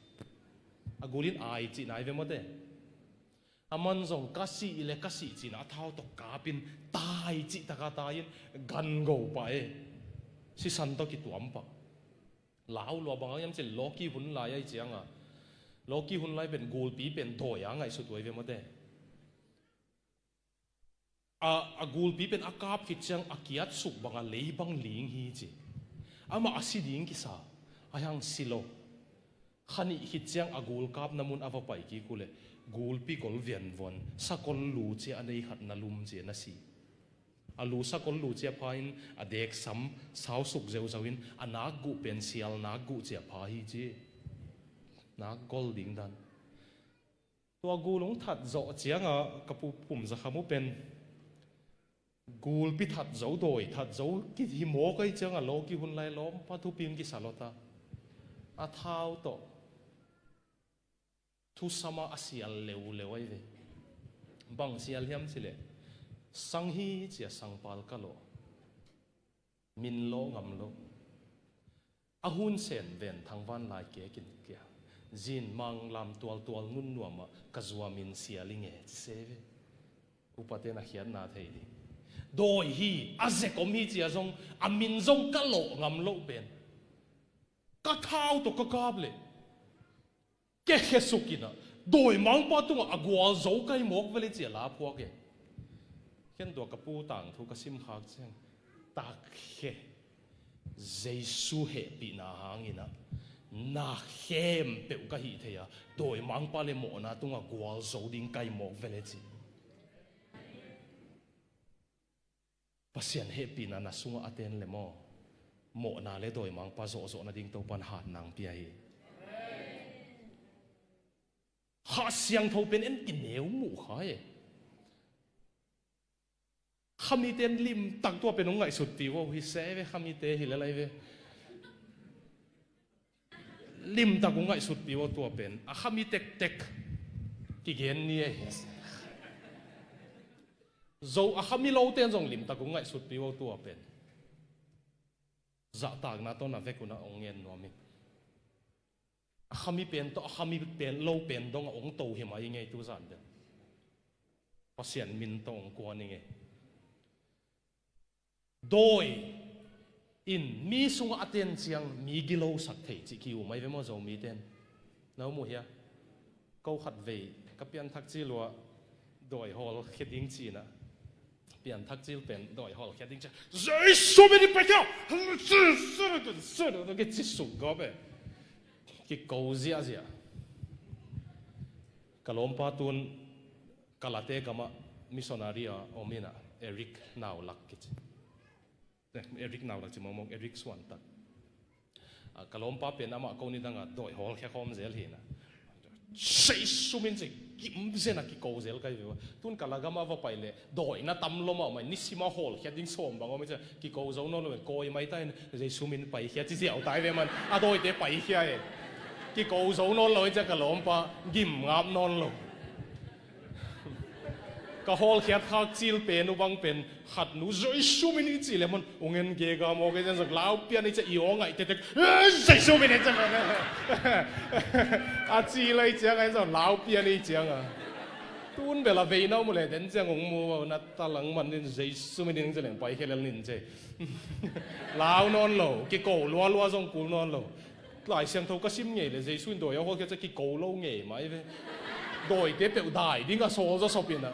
A gul in ai cih nai ve mawte. Aman zong ka sih leh ka sih ci-in a thau tawh kap in, tai cih tak a tai in, gan go pah e. Sisan tawh kituam pah. Lau lua, bang hang hiam cih leh lawki hun lai ahi ciang a, lawki hun lai pen gulpi pen dawi a ngaihsut uh ahi ve mawte. A, a gulpi pen a kap khit ciang a kiat suk bang a lei bang ling hi ci. Amah a si ding kisa, ahi hang si lo. Kha nih khit ciang a gul kapna mun a va pai kik uh leh, gulpi gol vianvuan, sakol lu cia a nei khat na lum cia na si. A lu sakol lu cia pha in a deksam sau suk zeuzeu in, a nak guh pen sial nak guh cia pha hi ci. Nak gol ding dan. Tua gul hong that zawh ciang a ka Pu Pum Za Kham uh pen gulpi that zo, dawi that zo kihi mawk ahi ciang a, lawki hun lai lawmpa thupi hong kisa lo ta. A thau tawh thusam a a sial leuleu ahi ve. Bang sial hiam cih leh, sang hi ci a sangpal ka lawh. Min lawh ngam lo. A hun sen ven thangvan lai kek in kia. Zin mang lam tualtual nun nuam ah ka zuam in sial i nge ci se ve. Upate'n a khiatna thei ding. Dawi hi, a zek om hi ci a zong, a min zong ka lawh ngam loh pen, ka thau tawh ka kap leh, kekhe suk in a, dawimangpa tungah a gualzo kai mawk vele ci a la phuak e. Ken tua ka pu tangthu ka sim khak ciang, takkhe, Jesu hehpihna hangin a, na khempeuh ka hih thei a, dawimangpa le mawhna tungah gualzo ding kai mawk vele ci. Pasian hehpihna na sungah a ten le maw, mawhna le dawimangpa zawhzawh nading Topa'n hatna hong pia hi. Kha Siangtho pen en kineu muh kha e. Khamite in limtak tua pen hong ngaihsutpih uh hi se ve, khamite hi le lai ve. Limtak hong ngaihsutpih uh tua pen. A khami tektek kigen ni e. Zo a khami lote in zong limtak hong ngaihsutpih uh tua pen. Zahtakna tawh na vek un a hong ngen nuam hi. A khami pen tawh, a khami pen lo pen dong a hong to hi mai ngei tu zan den. Pasian min tawh hong kuan hi ngei. Dawi in mi sungah a ten ciang mi gilosak thei cih ki-um ahi ve maw Zomite'n. Na muh hia? Ko khat vei ka pianthak cil uh a dawi hawlkhia ding ci-in a, pianthak cil pen dawi hawlkhia ding ci-a, Jesu min in paikhia, kici suk gawp e. Kiko ziahziah. Ka lawmpa tun Kalate gamah missionary a om in a, Eric Naulak kici. Eh, Eric Naulak ci mawkmawk, Eric Suantak. A, ka lawmpa pen amah ko nidangah dawi hawlkhia khawm zel hi na. Jesu min ci, gim zen a kiko zel ka hi ve ua. Tun ka lagam a va pai leh dawi na tam lua mahmah, nisim a hawlkhia ding sawm bang om hi cia, kiko zo nawn lo in, kawi mai ta in, Jesu min paikhia ci ziau ta hi ve man, a dawite paikhia e. Kiko zo nawn lo hi cia ka lawmpa, gim ngap nawn lo. Ka hawlkhiat khak cil pen uh bang pen, khat nu Jesu min i cih leh man, ung en gega maw, kei ciang zong lau pian i ciang i aw ngaih tektek, "Eh, Jesu min i ciang man." A cil a i ciang a in zong lau pian i ciang a. Tun bel a vei na om uh leh den ciang ung mu na ta lang man in Jesu min in ciang leng paikhia lel nin ci. Lau nawn lo, kiko lualua zong kul nawn lo. Lai Siangtho ka sim ngei leh Jesu in dawi a hawlkhia cia kiko lo ngei mai ve. Dawite peuh dai ding a sawl zawsop in a.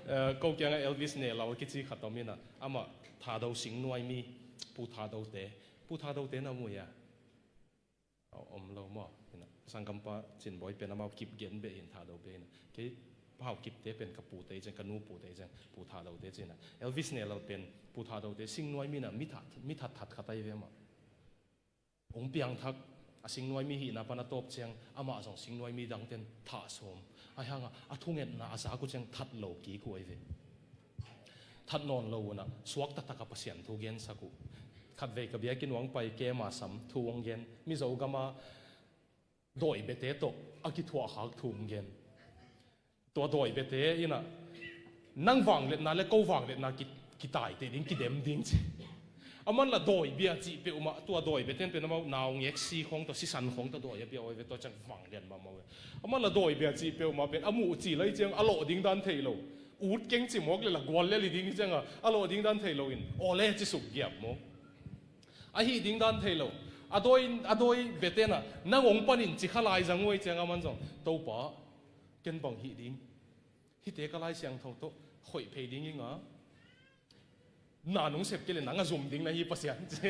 Eh, ko kiangah Elvis Nehlal kici khat om in a, amah Thado singnuai mi, Pu Thadote, Pu Thadote na mu hia? A om lo maw? Hi na, sanggampa Cinbawi pen amau kip gen beh hi in, Thado beh hi na. Kei pau kipte pen ka pute hi ciang, ka nu pute hi ciang, Pu Thadote ci na. Elvis Nehlal pen Pu Thadote singnuai mi na, mi that, mi that that khat ahi ve mah. Hong piangthak, a singnuai mi hihna pan a tawp ciang, amah zong singnuai mi dangten thah sawm. Ahi hangah a thungetna a zak uh ciang that lo kik uh ahi ve. That nawn lo un a, suak taktak a Pasian thu gensak uh. Khatvei ka biakinn uah pai kem a sam thu hong gen, Mizo gam a dawi biate tawh a kithuahkhak thu hong gen. Tua dawi biate in a, nang vangliatna le ko vangliatna ki, kitaite ding, kidem ding ci. Aman la dawi bia cih peuhmah, tua dawi biaten pen amau nau ngek si khawng tawh, sisan khawng tawh dawi a bia uh ahi ve, tua ciang vanglian mahmah uh ve. Aman la dawi bia cih peuhmah pen a muh cil a hi ciang a lawh ding dan thei lo. Ut keng ci mawk le la gual lel hi ding hi ciang a, a lawh ding dan thei lo in, aw le ci suk giap mawk. Ahi ding dan thei lo. A dawi, a dawi biaten a, nang hong panin ci kha lai zang uh ahi ciang aman zong, Topa, ken bang hih ding? Hihte ka Lai Siangtho tawh khoih phei ding ing a, na nong sep kei leh nang a zum ding na hi Pasian ci.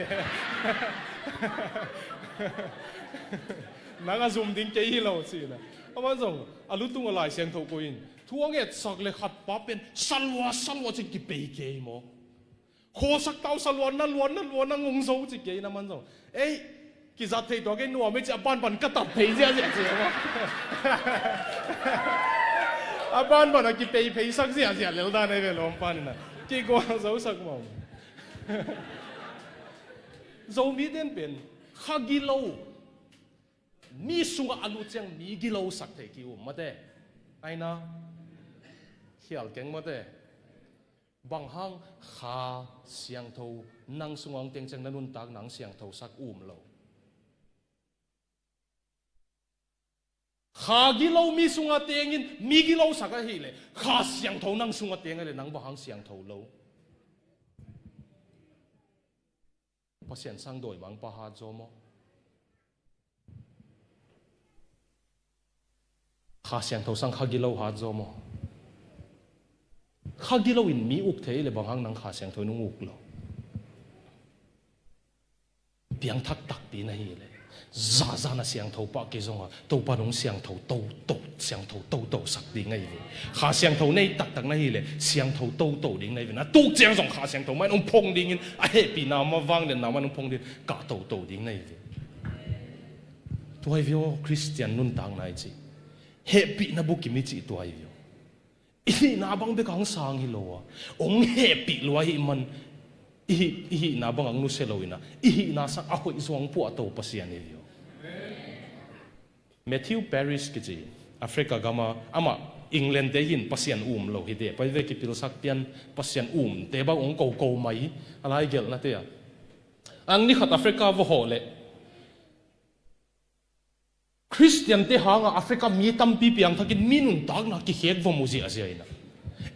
Nang a zum ding kei hi lo ci na. Aman zong a lutung a Lai Siangtho koih in, thu a ngetsak le khat pa pen salua salua cin kipei kei maw. Khawsak tau sa luan na, luan na, luan na, ngong zo ci kei na man zong. Ei, kizat thei tua kei nuam ei ci a banban ka tat thei ziahziah ci a. A banban a kipeipheisak ziahziah lel dan ei ve lawm pan ina. Kigual zosak mawm. Zomi den pen kha gilo. Mi sungah a lut ciang mi gilosak thei ki um mate. Aina. Khial keng mate. Bang hang Kha Siangtho nang sungah hong teng ciang na nuntakna hong siangthosak um lo. Kha gilo mi sungah tengin mi gilosak ahih leh Kha Siangtho nang sungah teng ahih leh nang bang hang siangtho lo. Pasian sang dawimangpa hat zaw maw? Kha Siangtho sang kha gilo hat zaw maw? Kha gilo in mi uk thei le bang hang nang Kha Siangtho in hong uk lo. Piangthak takpi na hi le, zahzah na siangtho pah kei zongah Topa nong siangtho toto, siangtho toto sak ding ahi ve. Kha Siangtho nei taktak na hi le siangtho toto ding na hi ve. Na tuk ciang zong Kha Siangtho mah in hong phong dingin, a hehpihna mah, vangliatna mah in hong phong dingin kah toto ding na hi ve. Tua hi ve aw, Khristian nuntakna i cih, hehpihna bukim i cih tua hi ve aw. I hihna bang bek a hong sang hi lo a, hong hehpih lua ahih man, i hih, i hihna bang a hong nusia lo ina, i hihna sang a hoih zuang puahto Pasian hi lo. Matthew Parris kici, Africa gama, amah England te hin Pasian um lo hi te, pai ve kipilsak pian Pasian um te bang hong koko mai, a lai gelhna te a. Ang ni khat Africa va hawh leh, Khristiante hanga Africa mi tampi piangthakin mi nuntakna kikhek va mu ziahziah ina.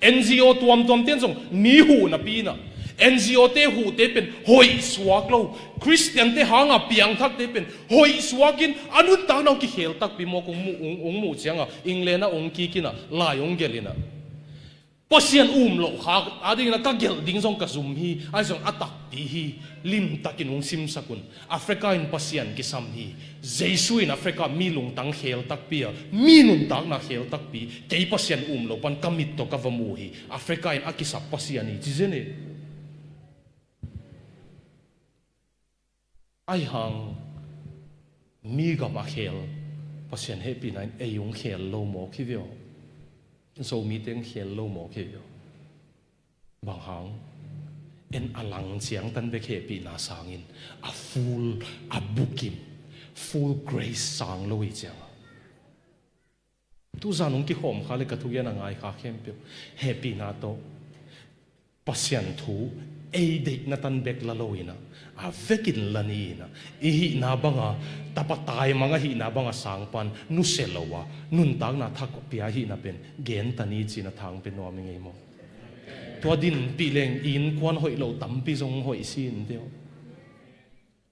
N G O tuamtuam ten zong mi huh napi ina. N G O te huhte pen hoih suak lo. Khristiante hanga piangthakte pen hoih suakin a nuntakna hong kikhel takpi mawk hong mu, hong, hong muh cianga England ah hong kik ina, lai hong gelh ina. Pasian um loh kha adingin a ka gelh ding zong ka zum hi, ahi zong a takpi hi, limtakin hong simsak un. Africa in Pasian kisam hi, Jesu in Africa mi lungtang khel takpi a, mi nuntakna khel takpi, kei Pasian um lo pan ka mit tawh ka va mu hi, Africa in a kisap Pasian hi, ci zen e. Ahi hang mi gam a khel Pasian hehpihna in ei hong khel lo mawk hi ve aw. Zomite hong khel lo mawk hi ve aw. Bang hang? En a lang ciangtan bek hehpihna sangin a full, a bukim, full grace sang lo hi ciang a. Tuzan hong kikhawm kha le ka thugen a ngai kha khempeuh hehpihna tawh Pasian thu ei deihna tan bek la lo in a, a vekin la ni in a, i hihna banga tapa taimang a hihna banga sang pan nusia lo a, nuntakna thak pia hihna pen gen ta ni ci-in a thang pe nuam i ngei maw? Tua dinpih leng i innkuan hoih lo tampi zong hoih si in teh aw.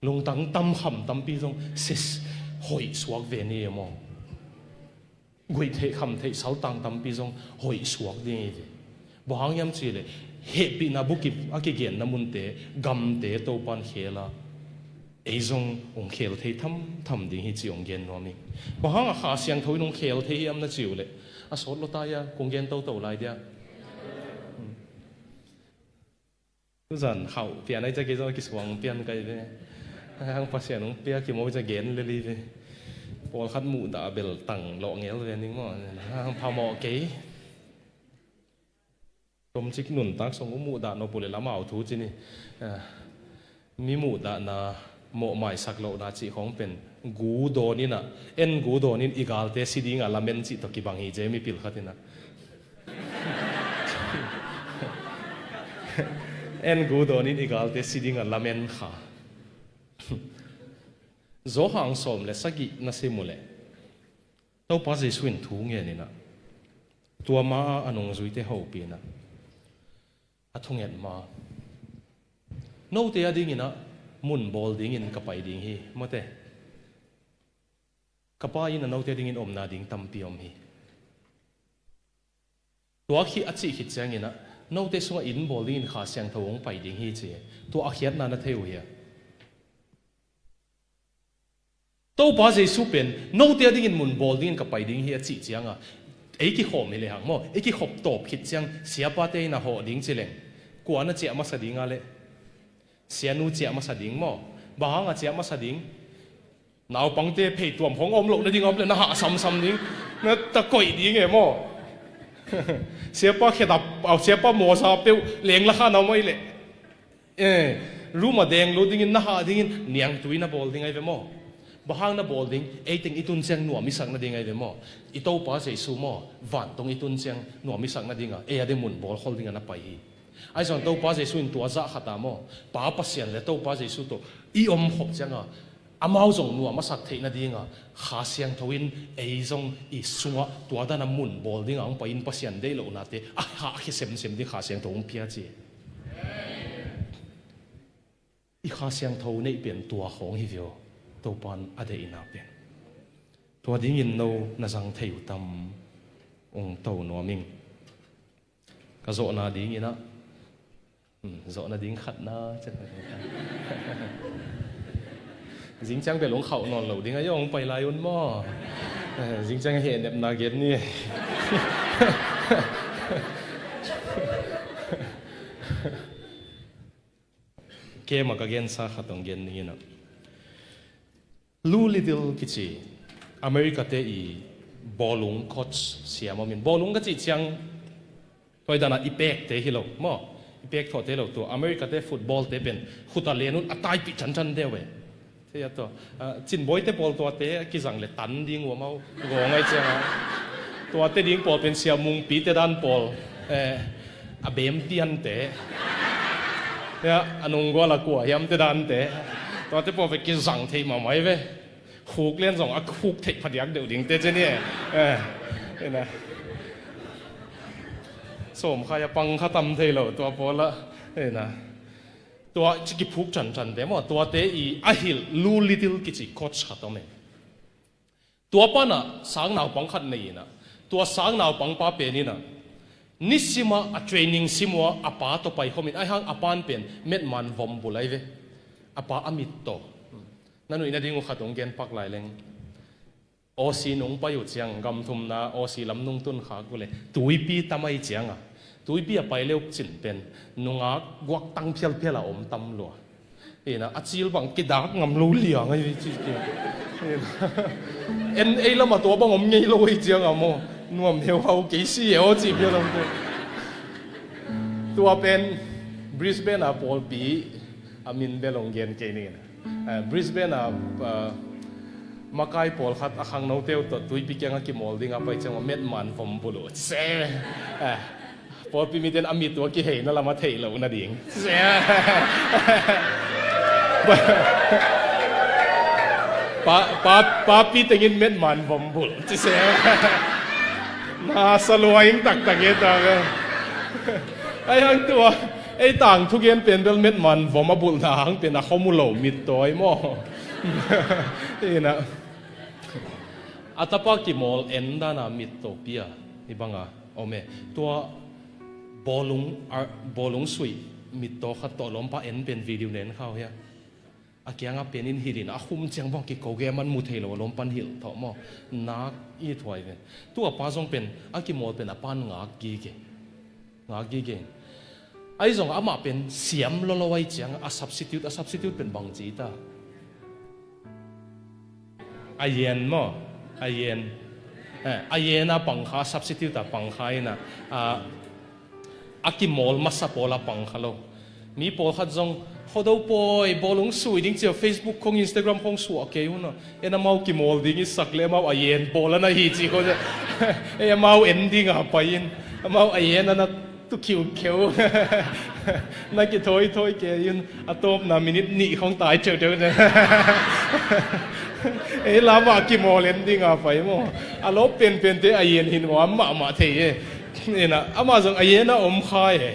Lungtang tamkham tampi zong sia hoih suak ve ni e maw? Guih theih kham theih saltang tampi zong hoih suak ding hi ve. Bang hang hiam cih leh hehpihna bukim a kigenna munte, gamte Topan khel a, ei zong hong khel thei thamtham ding hi ci hong gen nuam ing. Bang hang a Kha Siangtho in hong khel thei hiam na ci uh leh, a sawt lo ta hia, kong gen toto lai dia. Tuzan khauh pian ai cia kei zong a kisuang pian kai ve. Hang Pasian hong pia kimawl cia gen lel hi ve. Pawlkhat muhdah a bel tang lawh ngel ve ning maw? Hang phamawh kei. Tomcik nuntak song uh muhdah nop uh leh lamau thu ci ni. Ah, mi muhdahna mawhmaisak lohna cih khawng pen gu dawn in a, en gu dawn in i galte si dinga lamen cih tawh kibang hi cia mipil khat in a. En gu dawn in i galte si dinga lamen kha. Johan sawm le sagih na sim uh leh Topa Jesu in thu ngen in a, tua ma-a a nungzuite hopih in a, a thunget ma, note a dingin a mun bawl dingin ka pai ding hi, mawte. Ka Pa inn ah note a dingin omna ding tampi om hi. Tua khi a cih khit ciangin a, note sungah inn bawl dingin Kha Siangtho hong pai ding hi ci. Tua a khiatna na thei uh hia? Topa Jesu pen note a dingin mun bawl dingin ka pai ding hi a cih cianga, ei kikhawm hi lehang maw, ei kikhop tawp khit ciang siapate in a hawh ding ci leng, kua na ciah masa ding a leh? Sianu ciah masa ding maw? Bang hanga ciah masa ding? Naupangte pheituam khawng a om loh nading a om leh na hah samsam ding, na ta koih ding e maw? Siapa khedap, au, siapa mawsa peuh lengla kha na om ahi leh, eh, room ah deng lut dingin na hah dingin niangtui na bawl ding ahi ve maw? Bang hang na bawl ding? Ei teng i tun ciang nuam i sak nading ahi ve maw? I Topa Jesu maw, vantawng i tun ciang nuam i sak nadinga ei a ding mun bawl khol dinga na pai hi. Ahi zong Topa Jesu in tua zah khat a maw, Pa Pasian le Topa Jesu tawh i om khop cianga amau zong nuam a sak theih nadinga Kha Siangtho in ei zong i sungah tua dana mun bawl dinga hong pai in Pasian deih lohnate a hahkhia semsem ding Kha Siangtho hong pia ci. I Kha Siangtho neih pen tua khawng hi ve aw, Topan a deihna pen. Tua dingin no na zang thei uh tam? Ung to nuam ing. Ka zawhna dingin a, hmm, zawhna ding khatna, zingciang bel hong khauh nawn lo ding a, hong pai lai un maw? Eh, zingciang hehnepna gen ni. Kei mah ka gensa khat hong gen dingin a, Lou Little kici America-te i bawlung coach siam om in, bawlung ka cih ciang tua i dana i pekte hi lo maw, i pek thawhte lo, tua America-te football-te pen khuta lenun a taipih ṭhanṭhan deuh e. Thei a tua, ah, Cinbawite pawl tuate a kizang le tan ding uh amau gawng ahi cianga. Tuate ding pawl pen Sia Mungpite dan pawl, eh, a bem piante. Ya, a nunggual a kua hiamte dante. Tuate pawl pen kizang theih mahmah hi ve. Khuk lian zong a khuk theih phadiak deuh dingte ci ni e. Eh, ina. Sawmkhai a pang kha tam thei lo tua pawl ah. Ina. Tua ci kiphuk ṭhanṭhante maw, tuate i a hilh Lou Little kici coach khat om e. Tua panah sang naupang khat nei inah, tua sang naupang pa pen inah, nisima a training sim uh a, a pa tawh pai khomin, aihang a pan pen metman vom bul ahi ve. A pa a mit tawh. Na nuih nading uh khat hong gen pak lai leng. Aussie nong pai uh ciang, gam thumna Aussie lam nong tun khak uh leh tuipi tam ahi cianga, tuipi a pai le ukcin pen nungak guaktang phialphial a om tam lua. Ina, a cil bang kidak ngam lo liang ahi ci ke. Ina, en ei lama tua bang om ngei lo ahi cianga maw, nuam heuhau kei si e aw ci bia lam te. Tua pen Brisbane a pawlpi a min bel hong gen kei ning. Eh, Brisbane a, ah, makai pawlkhat a khangnote uh tawh tuipi kianga kimawl dinga pai cianga metman vom bulh uh ci se. Eh, pawlpi mite in a mit uh a kiheina lam a theih loh nading. Pa, pa, papi tengin metman vom bulh ci se. Na sa lua ing taktak e ta ve. Ai hang tua ei tangthu gen pen bel metman vom a bulhna hang pen a khom uh lo mittawi maw? Ina, a tapa kimawl en dana mittaw pia hi banga om e. Tua bawlung, ar, bawlung suih mittaw khat tawh lawmpa en pen video nen khau hia. A kianga penin hilhin a khum ciang bang kiko ge man mu thei lo a lawmpan hilh thawh maw? Nak i thuai ven. Tua pa zong pen a kimawl pen a pan ngak gige. Ngak gige. Ahi zong amah pen siam lolo ahi cianga a substitute, a substitute pen bang ci ta. A yen maw? A yen. Eh, a yen a pangkha, substitute a pangkha ina, a, a kimawl masa pawl a pangkha lo. Mi pawlkhat zong, Khuado pawi, bawlung sui ding cia Facebook khong, Instagram khong suah kei un a. En amau kimawl ding i sak le amau a yen pawl ana hi ci khong cia. Ei amau en dinga pai in. Amau a yen ana tu khiukheu. Na kithawi thawi kei in a tawpna minute nih khong tai theutheu ne. Ei lamah kimawl en dinga pai maw? A lawp penpente a yen hin ngawm mahmah thei e. Ina, amah zong a yen a om khai e.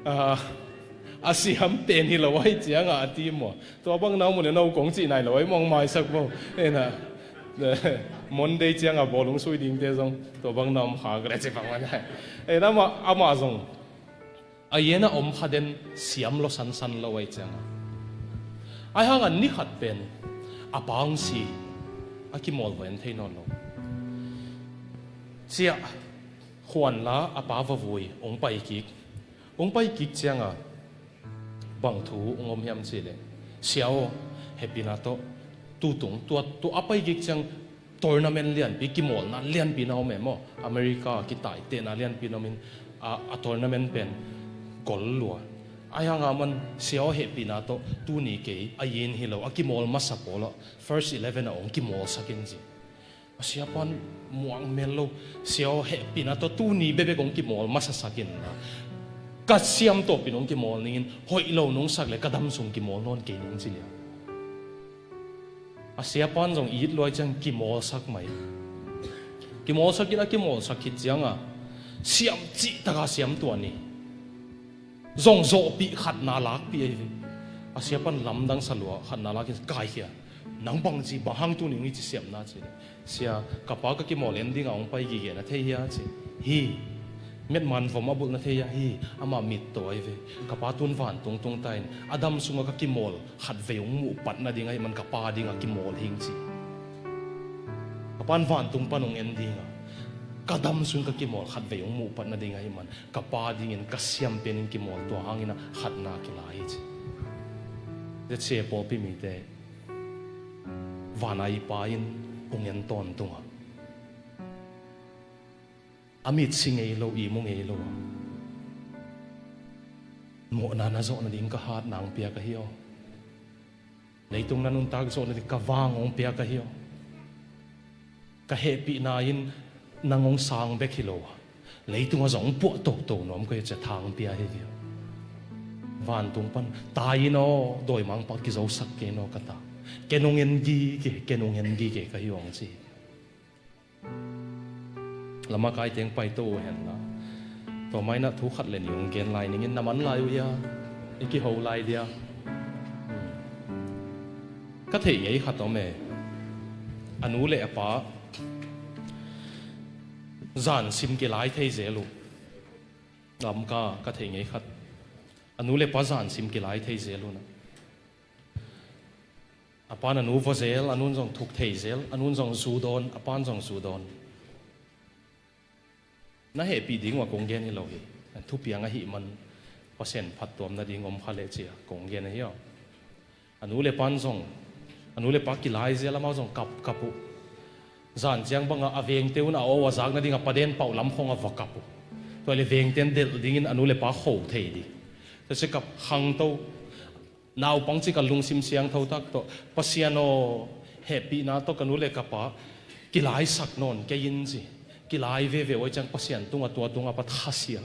A, a siam pen hi lo ahi cianga a ti maw? Tua bang na om uh le no kong cih nai lo ahi mawng maisak bo. Ina, Monday cianga bawlung sui dingte zong tua bang na om kha ka le ci bang man. Ina, amah, amah zong a yen a om kha den siam lo sansan lo ahi cianga. Ahi hanga ni khat pen a pa hong si a kimawl va en thei nawn lo. Cia khuan la a pa va vui hong pai kik. Hong pai kik cianga bang thu hong om hiam cih leh, Sia aw, hehpihna tawh tutung tua, tua a pai kik ciang tournament lianpi, kimawlna lianpi na om e maw? America a kitaitehna lianpi na omin a, a tournament pen gol lua. Ahi hanga man Sia aw, hehpihna tawh tuni kei a yen hi lo a kimawl masa pawlah first eleven a hong kimawlsak in ci. A siapan muang mel lo. Sia aw, hehpihna tawh tuni bekbek hong kimawl masasak in la, ka siam tawpin hong kimawl ningin, hoih lo nong sak le ka dam sung kimawl nawn kei ning ci lia. A siapan zong it luai ciang kimawlsak mai. Kimawlsak in a kimawlsak khit cianga siam cihtaka siam tuah ni. Zong zawhpih khatna lakpih ahi ve. A siapan lamdang sa lua khatna lakin kaikhia. Nang bangci bang hang tuni hong i ci siamna ci le, Sia, ka pa ka kimawl en dinga hong pai gige na thei hia ci. Hi. Metman vom a bulh na thei hia? Hi. Amah mittaw ahi ve. Ka pa tun vantung tung ta in a dam sunga ka kimawl khatvei hong muh pat nading ahi man ka pa dinga kimawl hing ci. Ka pan vantung pan hong en dinga ka dam sung ka kimawl khatvei hong muh pat nading ahi man ka pa dingin ka siam penin kimawl tua hangin a khatna kila hi ci. Zia sia pawlpi mite vana i pa in hong en tawntunga a mitsi ngei lo, i mu ngei lo a, mawhna na zawh nading ka hat nang pia ka hi aw. Leitung na nuntak zawh nading ka vang hong pia ka hi aw. Ka hehpihna in nang hong sang bek hi lo a, leitunga zong puah toto nuam ka hi cia thang pia hi hi aw. Vantung pan tai in aw, dawimangpa kizosak kei naw ka ta. Ken hong en gige, ken hong en gige ka hi aw hong ci. Lama kai teng paito uh henla, tua maina thu khat le ni hong gen lai ningin na man lai uh hia? I kiho lai dia? Hmm. Ka theih ngei khat om e. A nu le a pa zansim kilai thei zel uh. Lamka ka theih ngei khat. A nu le pa zansim kilai thei zel uh na. A pan a nu vua zel, a nun zong thuk thei zel, a nun zong zu dawn, a pan zong zu dawn. Na hehpih ding uh a kong gen hi lo hi. Thupiang ahih man Pasian phattuam nading om kha leh cia kong gen ahi aw. A nu le pan zong, a nu le pa kilai zel, amau zong kap kap uh. Zan ciang banga a vengte un a aw a zak nading a paden pauh lam khong a va kap uh. Tua le vengte in delh dingin a nu le pa kho thei ding. Tua si kap khangto, naupang cik a lungsim siangtho tak tawh, Pasian aw, hehpihna tawh ka nu le ka pa kilaisak nawn kei in ci. Kilai veve uh ahih ciang Pasian tungah tua tungah pat khasia.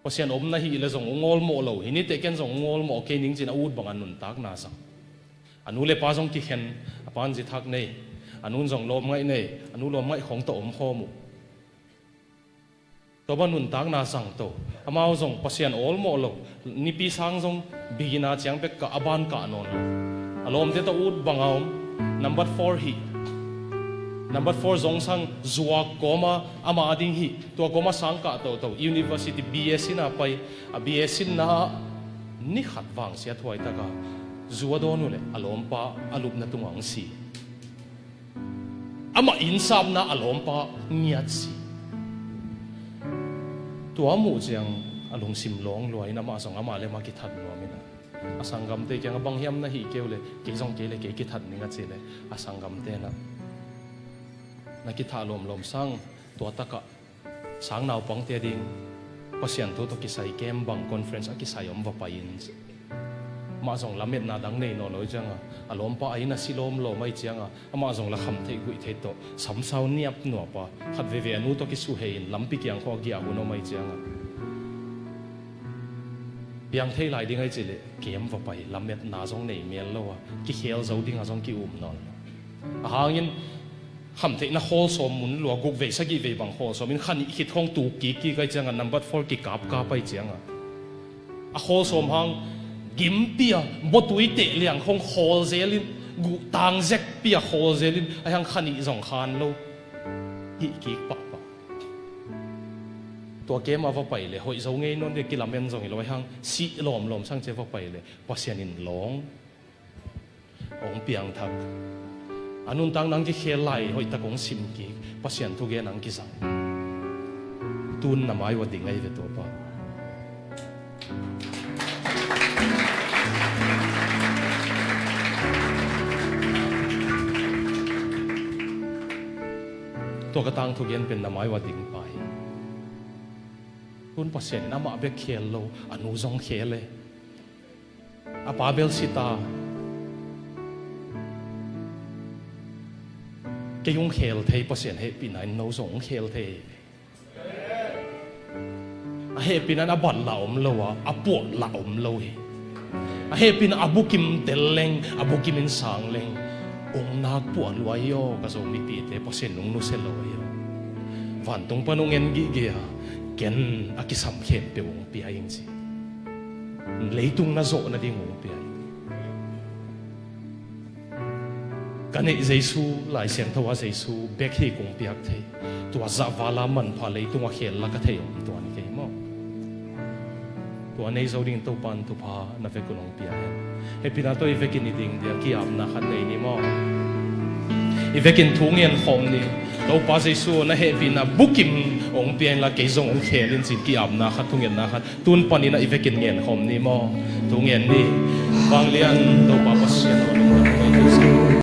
Pasian om na hih leh zong ung awlmawh lo hi ni teh, ken zong ung awlmawh kei ning ci-in a ut banga nuntakna zang. A nu le pa zong kikhen, a pan zi thak nei, a nun zong lawmngaih nei, a nu lawmngaih khong tawh omkhawm uh. Tua bang nuntakna zangto, amau zong Pasian awlmawh lo, nipi sang zong bigina ciang bek kah, a ban kah nawn lo. A lawmte tawh ut banga om, number four hi. Number four zong sang zuak kawma, ama a ding hi, tua kawma sang kah toto, university B A sinna pai, a B A sinna ah ni khat vang siat huai taka zu a dawn uh leh a lawmpa a lupna tungah hong si. Amah innsapna a lawmpa ngiat si. Tua muh ciang a lungsim lawng lua in amah zong amah le amah kithat nuam in a, a sanggamte kiangah bang hiam na hih kei uh leh kei zong kei le kei kithat ning a cih leh a sanggamte in a, na kithah lawmlawm sang tua takah sang naupangte a ding Pasian thu tawh kisai kem bang conference a kisai om va pai in. Amah zong lametna dang nei nawn lo ahih cianga, a lawmpa a inn a si lawmlawm ahih cianga, amah zong la kham theih guih theih tawh samsau niap nuapa khat veve a nu tawh kisuhei in lampi kiang khawng a giah hun om ahih cianga, piang thei lai ding ahih cih leh kem va pai, lametna zong nei mel lo a, kikhel zo dingah zong ki-um nawn lo. A hangin khamtheihna khawlsawm mun lua, guk vei sagih vei bang khawlsawm in kha nih khit khawng tuk kikkik ahih cianga, number four kikapkap ahih cianga, a khawlsawm hang gimpi a bawtui teh liang khawng khawl zelin, guhtang zekpi a khawl zelin, a hang kha nih zong khan lo hih kik pahpah. Tua kem a va pai leh hoih zo ngei nawn ding, kilamen zong hi lo, a hang sih lawmlawm sang ci a va pai leh Pasian in lawng hong piangthak. A nuntak nang kikhel lai hoihtak hong sim kik, Pasian thugen nang kizang. Tun na mai uah ding ahi ve tuapa. Tua ka tangthu gen pen na mai uah ding pa hi. Tun Pasian in amah bek khel lo, a nu zong khel e. A pa bel si ta. Kei hong khel thei, Pasian hehpihna in no zong hong khel thei. A hehpihna in a bat lah om lo a, a puah lah om lo hi. A hehpihna a bukim tel leng, a bukim in sang leng, hong nak puah lua hi aw, ka Zomipihte, Pasian hong nusia lo hi aw. Vantung pan hong en gige a, ken a kisam khempeuh hong pia ing ci. Leitung na zawh nading hong pia ing. Ka neih Jesu, Lai Siangtho a Jesu bek hi kong piak thei. Tua zah vala manpha leitung a khel la ka thei om tuan kei maw. Tua nei zo dingin Topa in thupha na vekun hong pia hen. Hehpihna tawh i vekin i ding dia ki-apna khat nei ni maw. I vekin thu ngen khawm ni. Topa Jesu na hehpihna bukim hong pia inla kei zong hong khel in ci-in ki-apna khat, thungetna khat tun panin a i vekin ngen khawm ni maw. Thu ngen ni. Vanglian Topa Pasian